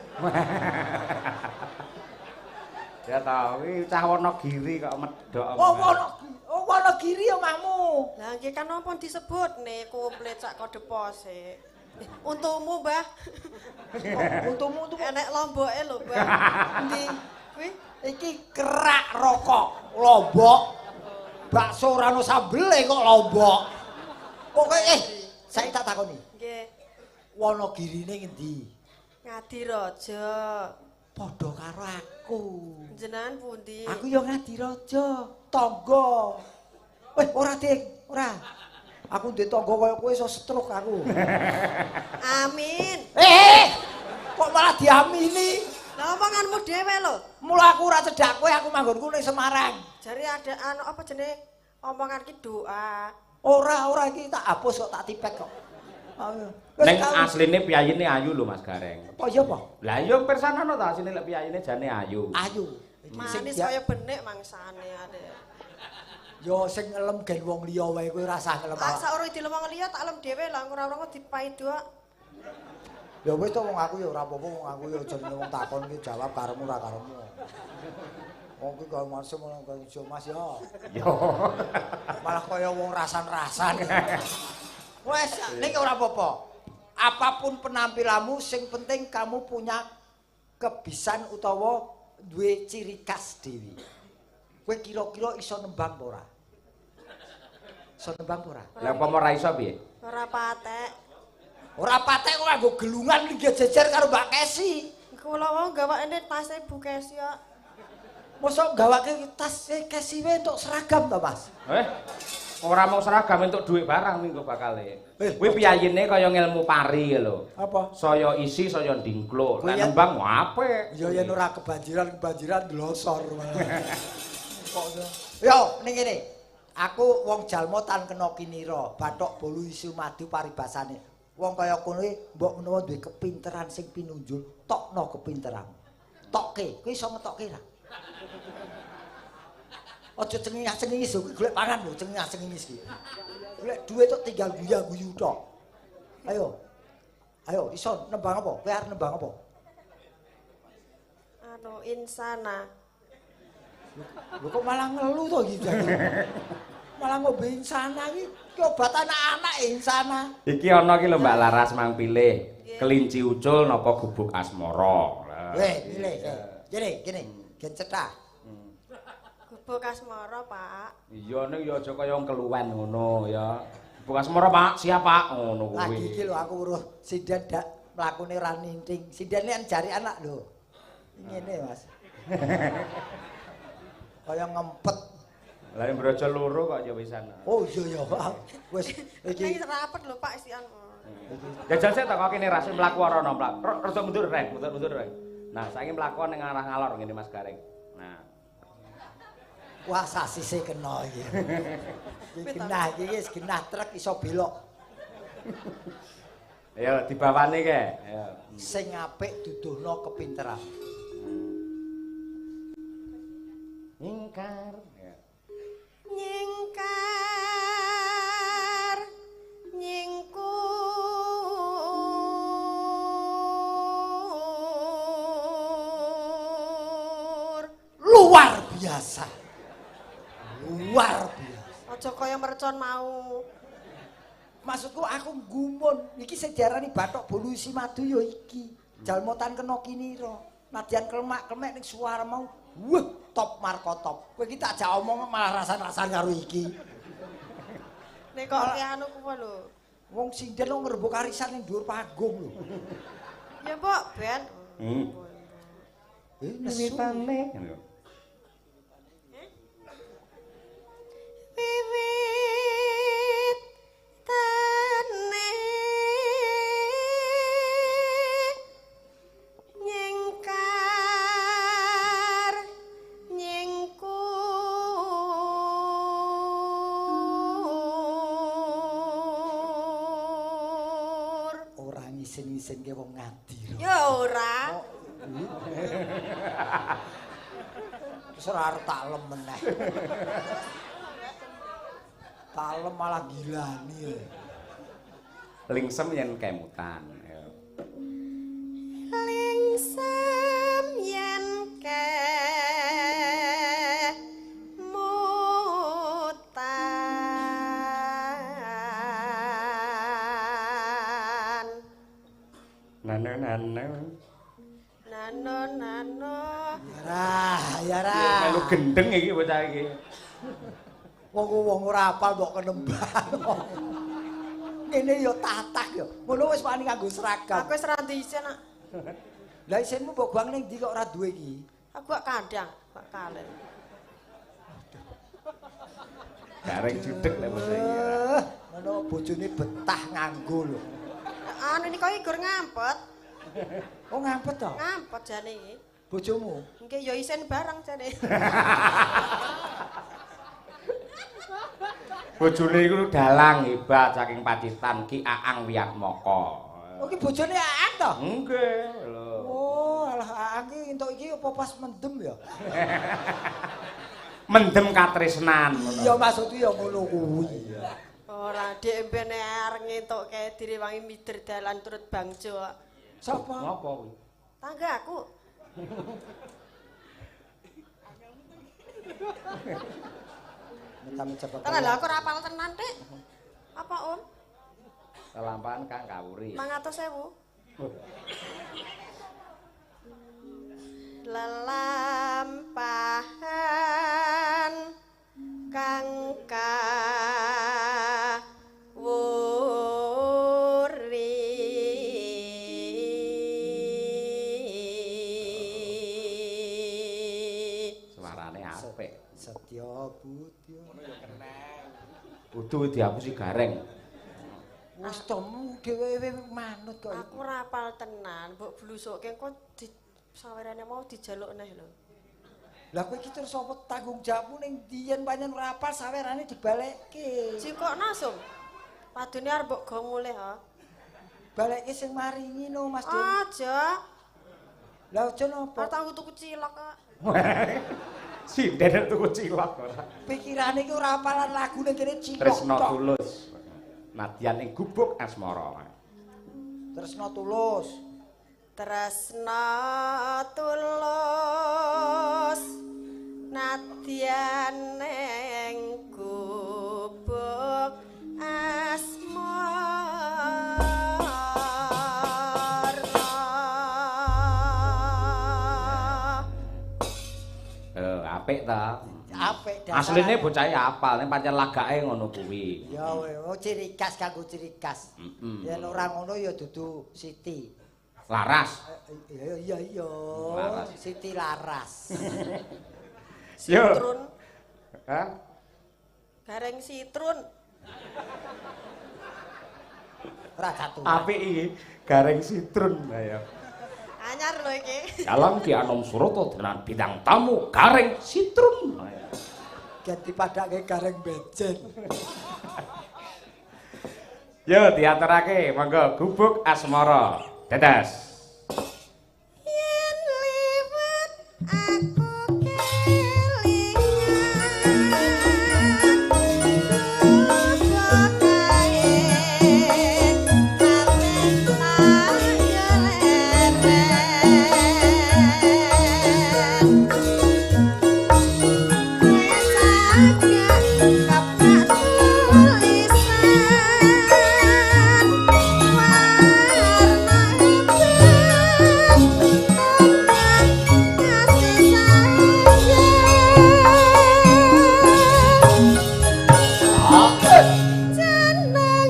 Ya ta, iki cah Wonogiri kok medhok. Oh, Wonogiri omahmu. Lah nggih kan napa disebut nih komplit sak kode pos e. Untumu, Mbah. Untumu untumu enek lomboke lho, Mbah. Endi? Kuwi iki kerak rokok lombok. Bakso ora ono sambele kok lombok. Pokoke saiki tak takoni. Nggih. Wonogirine ngendi? Ngadireja. Padha karo aku. Jenengan pundi? Aku ya Ngadireja, tangga. Weh, ora Dik, ora. Aku ndek tangga kaya kowe iso stroke aku. Amin. Kok malah diamini? Lah omonganmu dhewe lho. Mula aku ora cedhak kowe, aku manggonku ning Semarang. Jare ada anu apa jenenge omongan ki doa. Ora iki tak hapus kok, tak tipek kok. Ning asline piyayine ayu lho Mas Gareng. Apa iya apa? Lah iya pirsanono ta asline lek piyayine jane ayu. Ayu. Manis kaya benik mangsane ade. Yo sing ngelem gen wong liya wae kowe ora usah ngelem. Ah sak ora dilem wong liya tak lem dhewe lah ora-ora dipaido. Ya wis to wong aku ya ora apa-apa, wong aku ya jenenge wong takon ki jawab karepmu ora karepmu. Wong ki kaya masuk ngono kaya Mas ya. Yo. Malah kaya wong rasan-rasan. Wes ning ora apa-apa. Apapun penampilanmu sing penting kamu punya kebisan utawa duwe ciri khas dhewe. Kowe kira-kira iso nembang apa ora? Iso nembang apa ora? Lah umpama ora iso piye? Ora patek. Ora patek kok nganggo gelungan linggih jejer karo Mbak Kesi. Kula wong gawakne tase Bu Kesi kok. Mosok gawake tas Kesi wae entuk seragam to, Mas? Ora mau seragam entuk dhuwit barang minggu bakale. Kuwi piyayine kaya ngelmu pari lho. Apa? Saya isi saya ndingkluk. Nek nembang apik. Ya yen ora kebanjiran ndlosor malah. Kok yo ning kene. Aku wong jalma tan kena kinira, bathok bolu isu madu paribasane. Wong kaya kono mbok menawa duwe kepinteran sing pinunjul, tokno kepinteran. Tokke, kowe iso ngetokke ra? Aja cengingah-cengingis lho, golek pangan lho, cengingah-cengingis iki. Golek dhuwit tok tinggal guya-guyu tok. Ayo. Ayo iso nembang apa? Kowe arep nembang apa? Anu insana. Lho kok malah ngelu to iki jane. Malah ngombe insana iki ki obat anak-anak insana. Iki ana iki lho Mbak Laras mang pilih. Kelinci ucul napa gubuk asmara. Weh, pilih. Gini, gini, gen cethah. Gubuk asmara, Pak. Iya ning ya aja kaya keluwen ngono ya. Gubuk asmara, Pak. Siap, Pak. Ngono kuwi. Lagi iki lho aku weruh sinden dak mlakune ora ninting. Sinden kan jari anak lho. Ngene, Mas. Kaya ngempet. Lah mbrojo loro kok ya wisan. Oh iya ya, wis iki rapet lho Pak isian. Jajal sik tak kok kene rase mlaku ora ana mlaku. Rada mundur rek, mundur rek. Nah, saiki mlaku ning arah ngalor ngene Mas Gareng. Nah. Wah, sasise kena iki. Iki genah iki wis genah trek iso belok. Ayo dibawane ke. Ayo. Sing apik duduhno kepinteran. Nyingkar. Nyingkar nyingkur luar biasa. Luar biasa. Aja kaya mercon mau. Maksudku aku gumun iki sing diarani bathok bolu isi madu ya iki. Jalma tan kena kinira. Nadyan klemak-klemek ning suara mau. Wah, top marko top. Kowe iki tak jak omong malah rasan-rasan karo iki. Nek kok ki anu kuwi lho. Wong sinden kok ngrembug arisan ning dhuwur panggung lho. Ya mbok ben. Nesu. Wiwit tene nyingkar nyingkur ora ngisin-ngisinke wong ngadira. Ya ora. Wis ora arep tak lem meneh. Talem malah gilani. Lingsem yen kemutan. Lingsem yen kemutan. Nano nano. Nano nano. Ya ra, ya ra. Melu gendeng iki bocah iki. Wong-wong ora apal mbok kenembang. Ngene ya tatak ya. Ngono wis wani nganggo seragam. Aku wis ora ndek isin nak. Lah isinmu mbok buang ning ndi kok ora duwe iki? Aku gak kandang, gak kalen. Gareng judeg lek bocah iki. Ngono bojone betah nganggo lho. Anu nika iki gur ngampet. Oh ngampet to? Ngampet jane iki. Bojomu? Nggih ya isen bareng jane. Bojone iku dalang hebat saking Pacitan Ki Aang Wiyatmoko. Oh iki bojone Aang to? Nggih lho. Oh, alah Aang ki entuk iki apa pas mendem ya? Mendem katresnan ngono. Iya maksudku ya ngono kuwi. Ora dhek mbene arep ngentukke direwangi mider dalan turut bangjo. Sapa? Ngopo kuwi? Tangga aku. Tenan lho aku ora apal tenan, Dik. Apa, Om? Lelampahan Kang Kawuri. 500.000. Lelampahan kang kawuri suarane apik. Setya budya. Ngono ya keneng. Kudu dihapusi gareng. Wis to dhewe manut kok. Aku ora apal tenan, mbok blusuke engko di sawerane mau dijaluk neh lho. Lah kowe iki terus apa tanggung jawabmu ning ndi yen pancen ora apal sawerane dibalekke. Jikokno, Sum. Padune arep mbok go mulih ha. Balekke sing maringi no Mas Din. Aja. Lah aja napa? Arep tanggung tuku cilok kok. Sinden tuku cilok ora. Pikirane iki ora apalan lagune kene cilok. Tresno tulus. Nadyan ing gubuk asmara. Tresno tulus. Tresno tulus nadyan ing gubuk asmara. Apik ta? Apik dasar. Asline bocahe apal, ning pancen lagake ngono kuwi. Ya oh, ciri khas kanggo ciri khas. Yen ora ngono ya dudu Siti. Laras. Iya iya iya. Siti Laras. Sitrun. Hah? Gareng sitrun. Ora jatuh. Apik iki, gareng sitrun ya. Anyar lho iki. Dalam Ki Anom Suroto dengan bintang tamu gareng sitrun. Ganti padake gareng bejen. Yo diaturake monggo gubuk asmara. Dadas. Yen liwat aku kelingan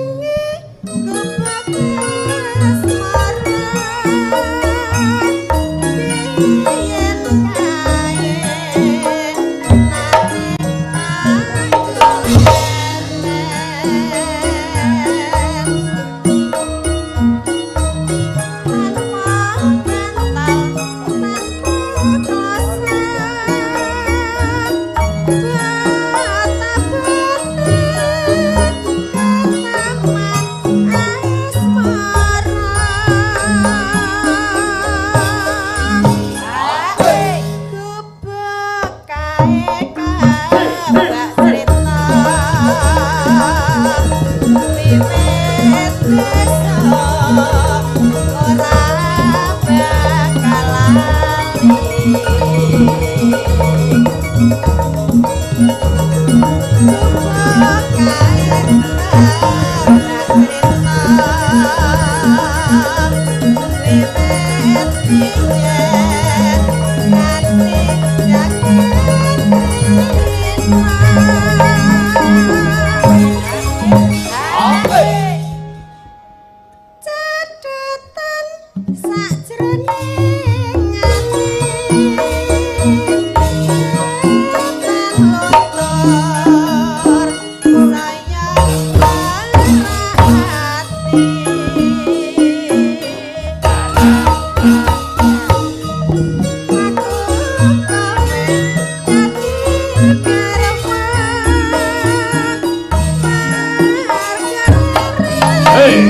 gubuk kae kabeh tak leren kapak tulisan warna Hey.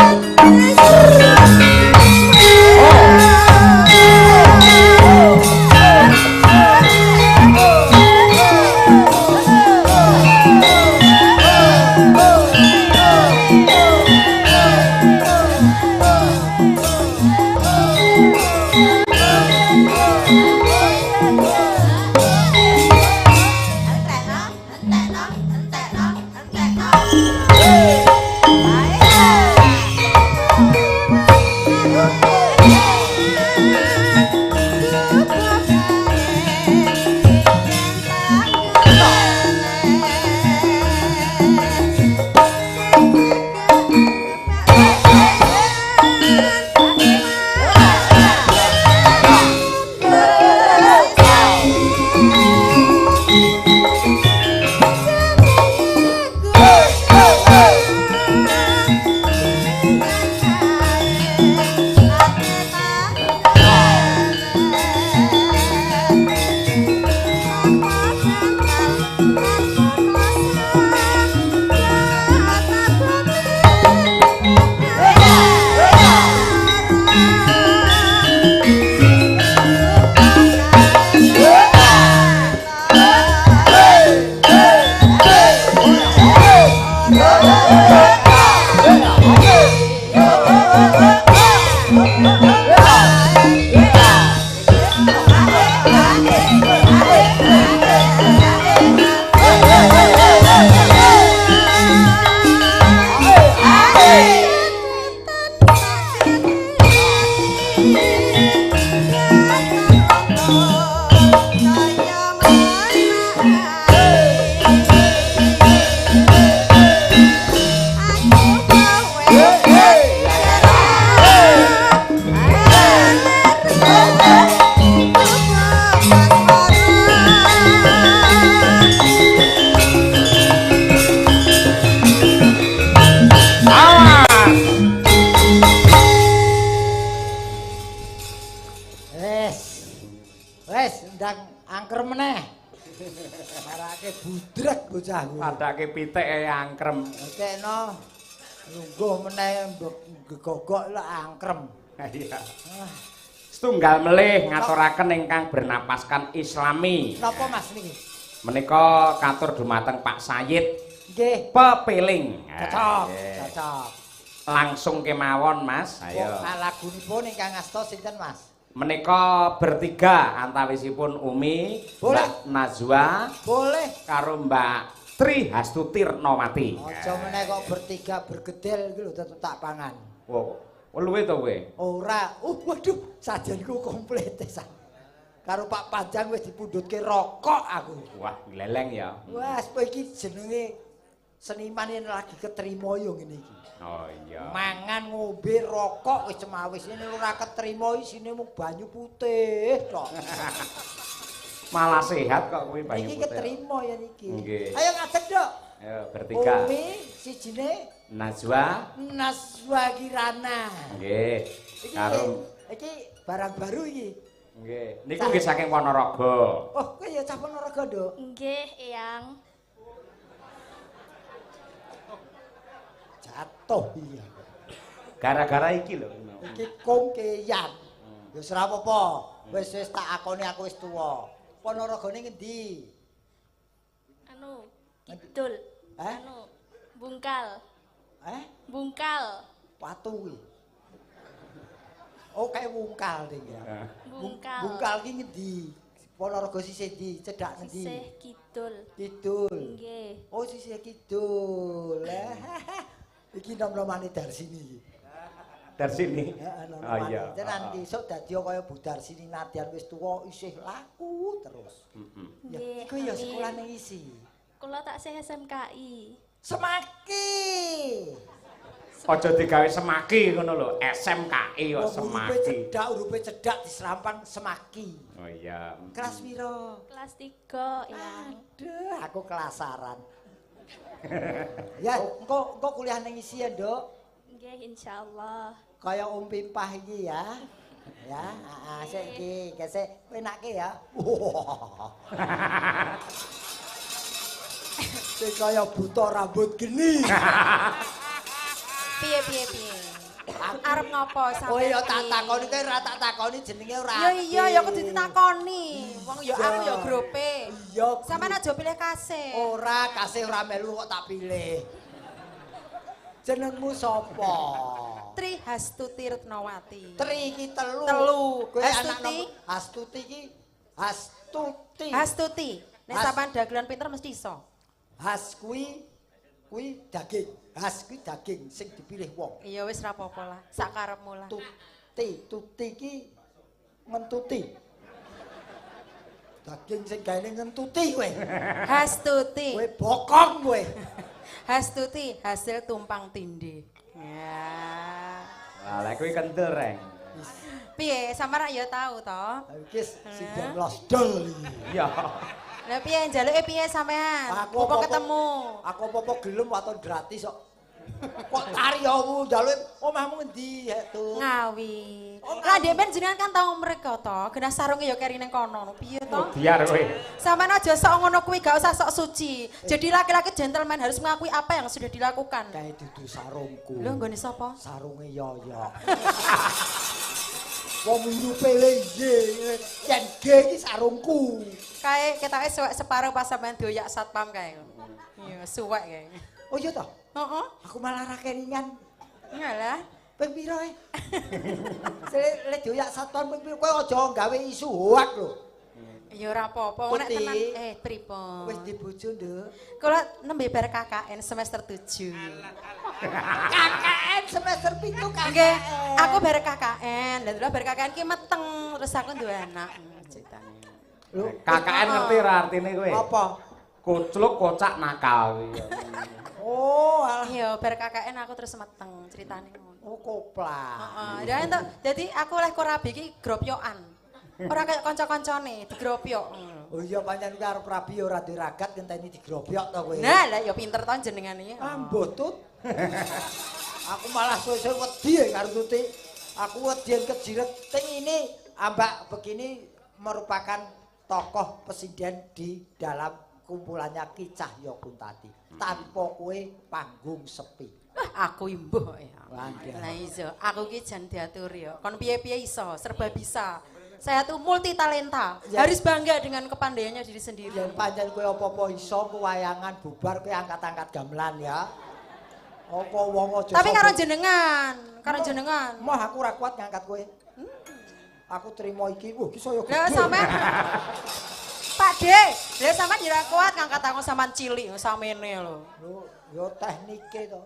Padake pitik e angkrem. Tekno lungguh meneh gegogok lho angkrem. Iya. Setunggal melih ngaturaken ingkang bernapaskan Islami. Napa Mas niki? Menika katur dumateng Pak Sayid. Nggih. Pepiling. Cocok, cocok. Langsung kemawon Mas. Ayo. Lagunipun ingkang asta sinten Mas? Menika bertiga antawisipun Umi, boleh. Mbak Nazwa, boleh, karo Mbak Tri Hastuti Retnowati. Aja meneh kok bertiga bergedel iki lho tetep tak pangan. Oh, luwe to kowe? Ora. Waduh, sajenku komplit pisan. Karo Pak Panjang wis dipundhutke rokok aku. Wah, gleleng ya. Wah, kowe iki jenenge seniman yen lagi ketrima yo ngene iki. Oh iya. Mangan ngombe rokok wis cemawis ini ora ketrima isine mung banyu putih tok. Malah sehat kok kuwi banyu putih. Iki ketrima ya niki. Nggih. Ayo ngadeg, Dok. Ayo bertiga. Umi sijine Nazwa, Nazwa Kirana. Nggih. Karo iki barang baru iki. Nggih. Niku nggih saking Ponorogo. Oh, kowe ya cah Ponorogo, Nduk? Nggih, Eyang. Jatuh iya. Gara-gara iki lho. Iki kongkeyan. Ya ora apa-apa. Wis wis tak akoni aku wis tuwa. Ponorogone ngendi? Anu, kidul. Eh? Anu, Bungkal. Eh? Bungkal. Watu kuwi. Oh, kae wungkal ding ya. Bungkal. Bungkal ki ngendi? Ponorogo sisih ndi? Cedhak ngendi? Sisih kidul. Kidul. Nggih. Oh, sisih kidul. Iki nom-nomane Darsini iki. Darsini. Heeh, Oh iya. Tenan iki sok dadi kaya Bu Darsini nadyan wis tuwa isih laku terus. Heeh. Ya, iku ya sekolah ning isi. Kula taksih SMKI. Semaki. Aja digawe semaki ngono lho, SMKI kok semaki. Cedhak urupe cedhak diserampang semaki. Oh iya. Kelas piro? Kelas 3, Eyang. Aduh, aku kelasaran. Ya, engko engko kuliah ning isi ya, Nduk. Nggih, insyaallah. Kaya Om Pimpah iki ya. Ya, heeh, sik iki, gesek penake ya. Sik kaya buta rambut geni. Piye piye piye. Arep ngopo sampeyan? Kowe ya tak takoni kowe ora tak takoni jenenge ora. Ya iya ya kudu ditakoni. Wong ya aku ya grupe. Iya. Sampeyan aja pilih kasih. Ora, kasih ora melu kok tak pilih. Jenengmu sapa? Tri Hastuti Retnowati. Tri iki telu. Telu. Kowe anak Hastuti. Hastuti iki Hastuti. Hastuti. Nek sampean dagelan pinter mesti iso. Has kuwi kuwi daging. Has kuwi daging sing dipilih wong. Iya wis ra apa-apa lah. Sak karepmu lah. Tuti, tuti iki ngentuti. Daging sing gaene ngentuti kowe. Hastuti. Kowe bokong kowe. Hastuti hasil tumpang tindih. Ya. Lah lek kuwi kendel, Reng. Piye sampeyan ya tau to? Iki sinden los dol iki. Iya. Lah piye njaluke piye sampean? Aku Apa ketemu? Aku apa-apa gelem waton gratis kok. Kok taryomu njaluke omahmu ngendi hek tuh? Ngawi. Lah ndek ben jenengan kan tau mriko to, genah sarunge ya keri ning kono. Piye to? Biar kowe. Sampeyan aja sok ngono kuwi, gak usah sok suci. Jadi laki-laki gentleman harus mengakui apa yang sudah dilakukan. Kae dudu sarungku. Lho nggone sapa? Sarunge Yoyo. Wong uyupe le yen G iki sarungku. Kae ketoke suwek separo pas sampean dioyak satpam kae. Iya, suwek kae. Oh iya toh? Heeh. Aku malah ra keringan. Ngalah. Ping piro e? Le dioyak satpam ping piro kowe aja gawe isu hoak lho. Ya ora apa-apa, nek tenan pripun. Wis dibojo, Nduk. Kula nembe bar KKN semester 7. KKN semester 7 KKN. Nggih, aku bar KKN. Lah lha bar KKN ki meteng, terus aku duwe anak ceritane. Lho, KKN ngerti ora artine kowe? Apa? Kocluk kocak nakal kuwi. Oh, alah. Iya, bar KKN aku terus meteng ceritane ngono. Oh, koplak. Heeh. Lah entuk dadi aku oleh korabi iki gropyokan. Ora kaya kanca-kancane digropyok. Oh iya pancen kuwi arep rabi ora duwe ragat ngenteni digropyok to kowe. Nah, lah ya pinter to jenengan iki. Ambo tut. Aku malah suwe-suwe wedi karo Tuti. Aku wedi kejiret ting ini ambak begini merupakan tokoh presiden di dalam kumpulannya Ki Cahyo Kuntadi. Tanpa kowe panggung sepi. Wah, aku imbuh ya. Lah iya, aku ki jan diatur ya. Kon piye-piye iso, serba bisa. Saya tuh multi talenta, ya. Harus bangga dengan kepandaiannya diri sendiri. Yen pancen kowe apa-apa iso wayangan bubar kowe angkat-angkat gamelan ya. Apa wong aja. Tapi karo jenengan, karo jenengan. Moh aku ora kuat ngangkat kowe. Aku trimo iki. Wah, iki saya gede. Lah sampean Pak D, lha sampean ya ora kuat ngangkat aku sampean cilik samene lho. Lho, ya teknike to.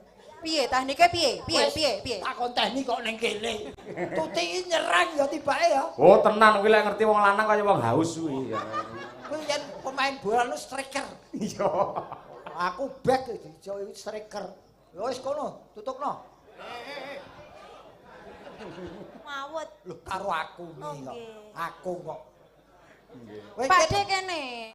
Piye teknike piye? Piye piye piye? Takon teknik kok ning kene. Tuti nyerang ya tibake ya. Oh tenan kuwi lek ngerti wong lanang kaya wong haus kuwi. Kuwi yen pemain bola lu striker. Iya. Aku back iki striker. Ya wis kono, tutupno. Mawut. Lho karo aku kok. Aku kok. Nggih. Pak D kene.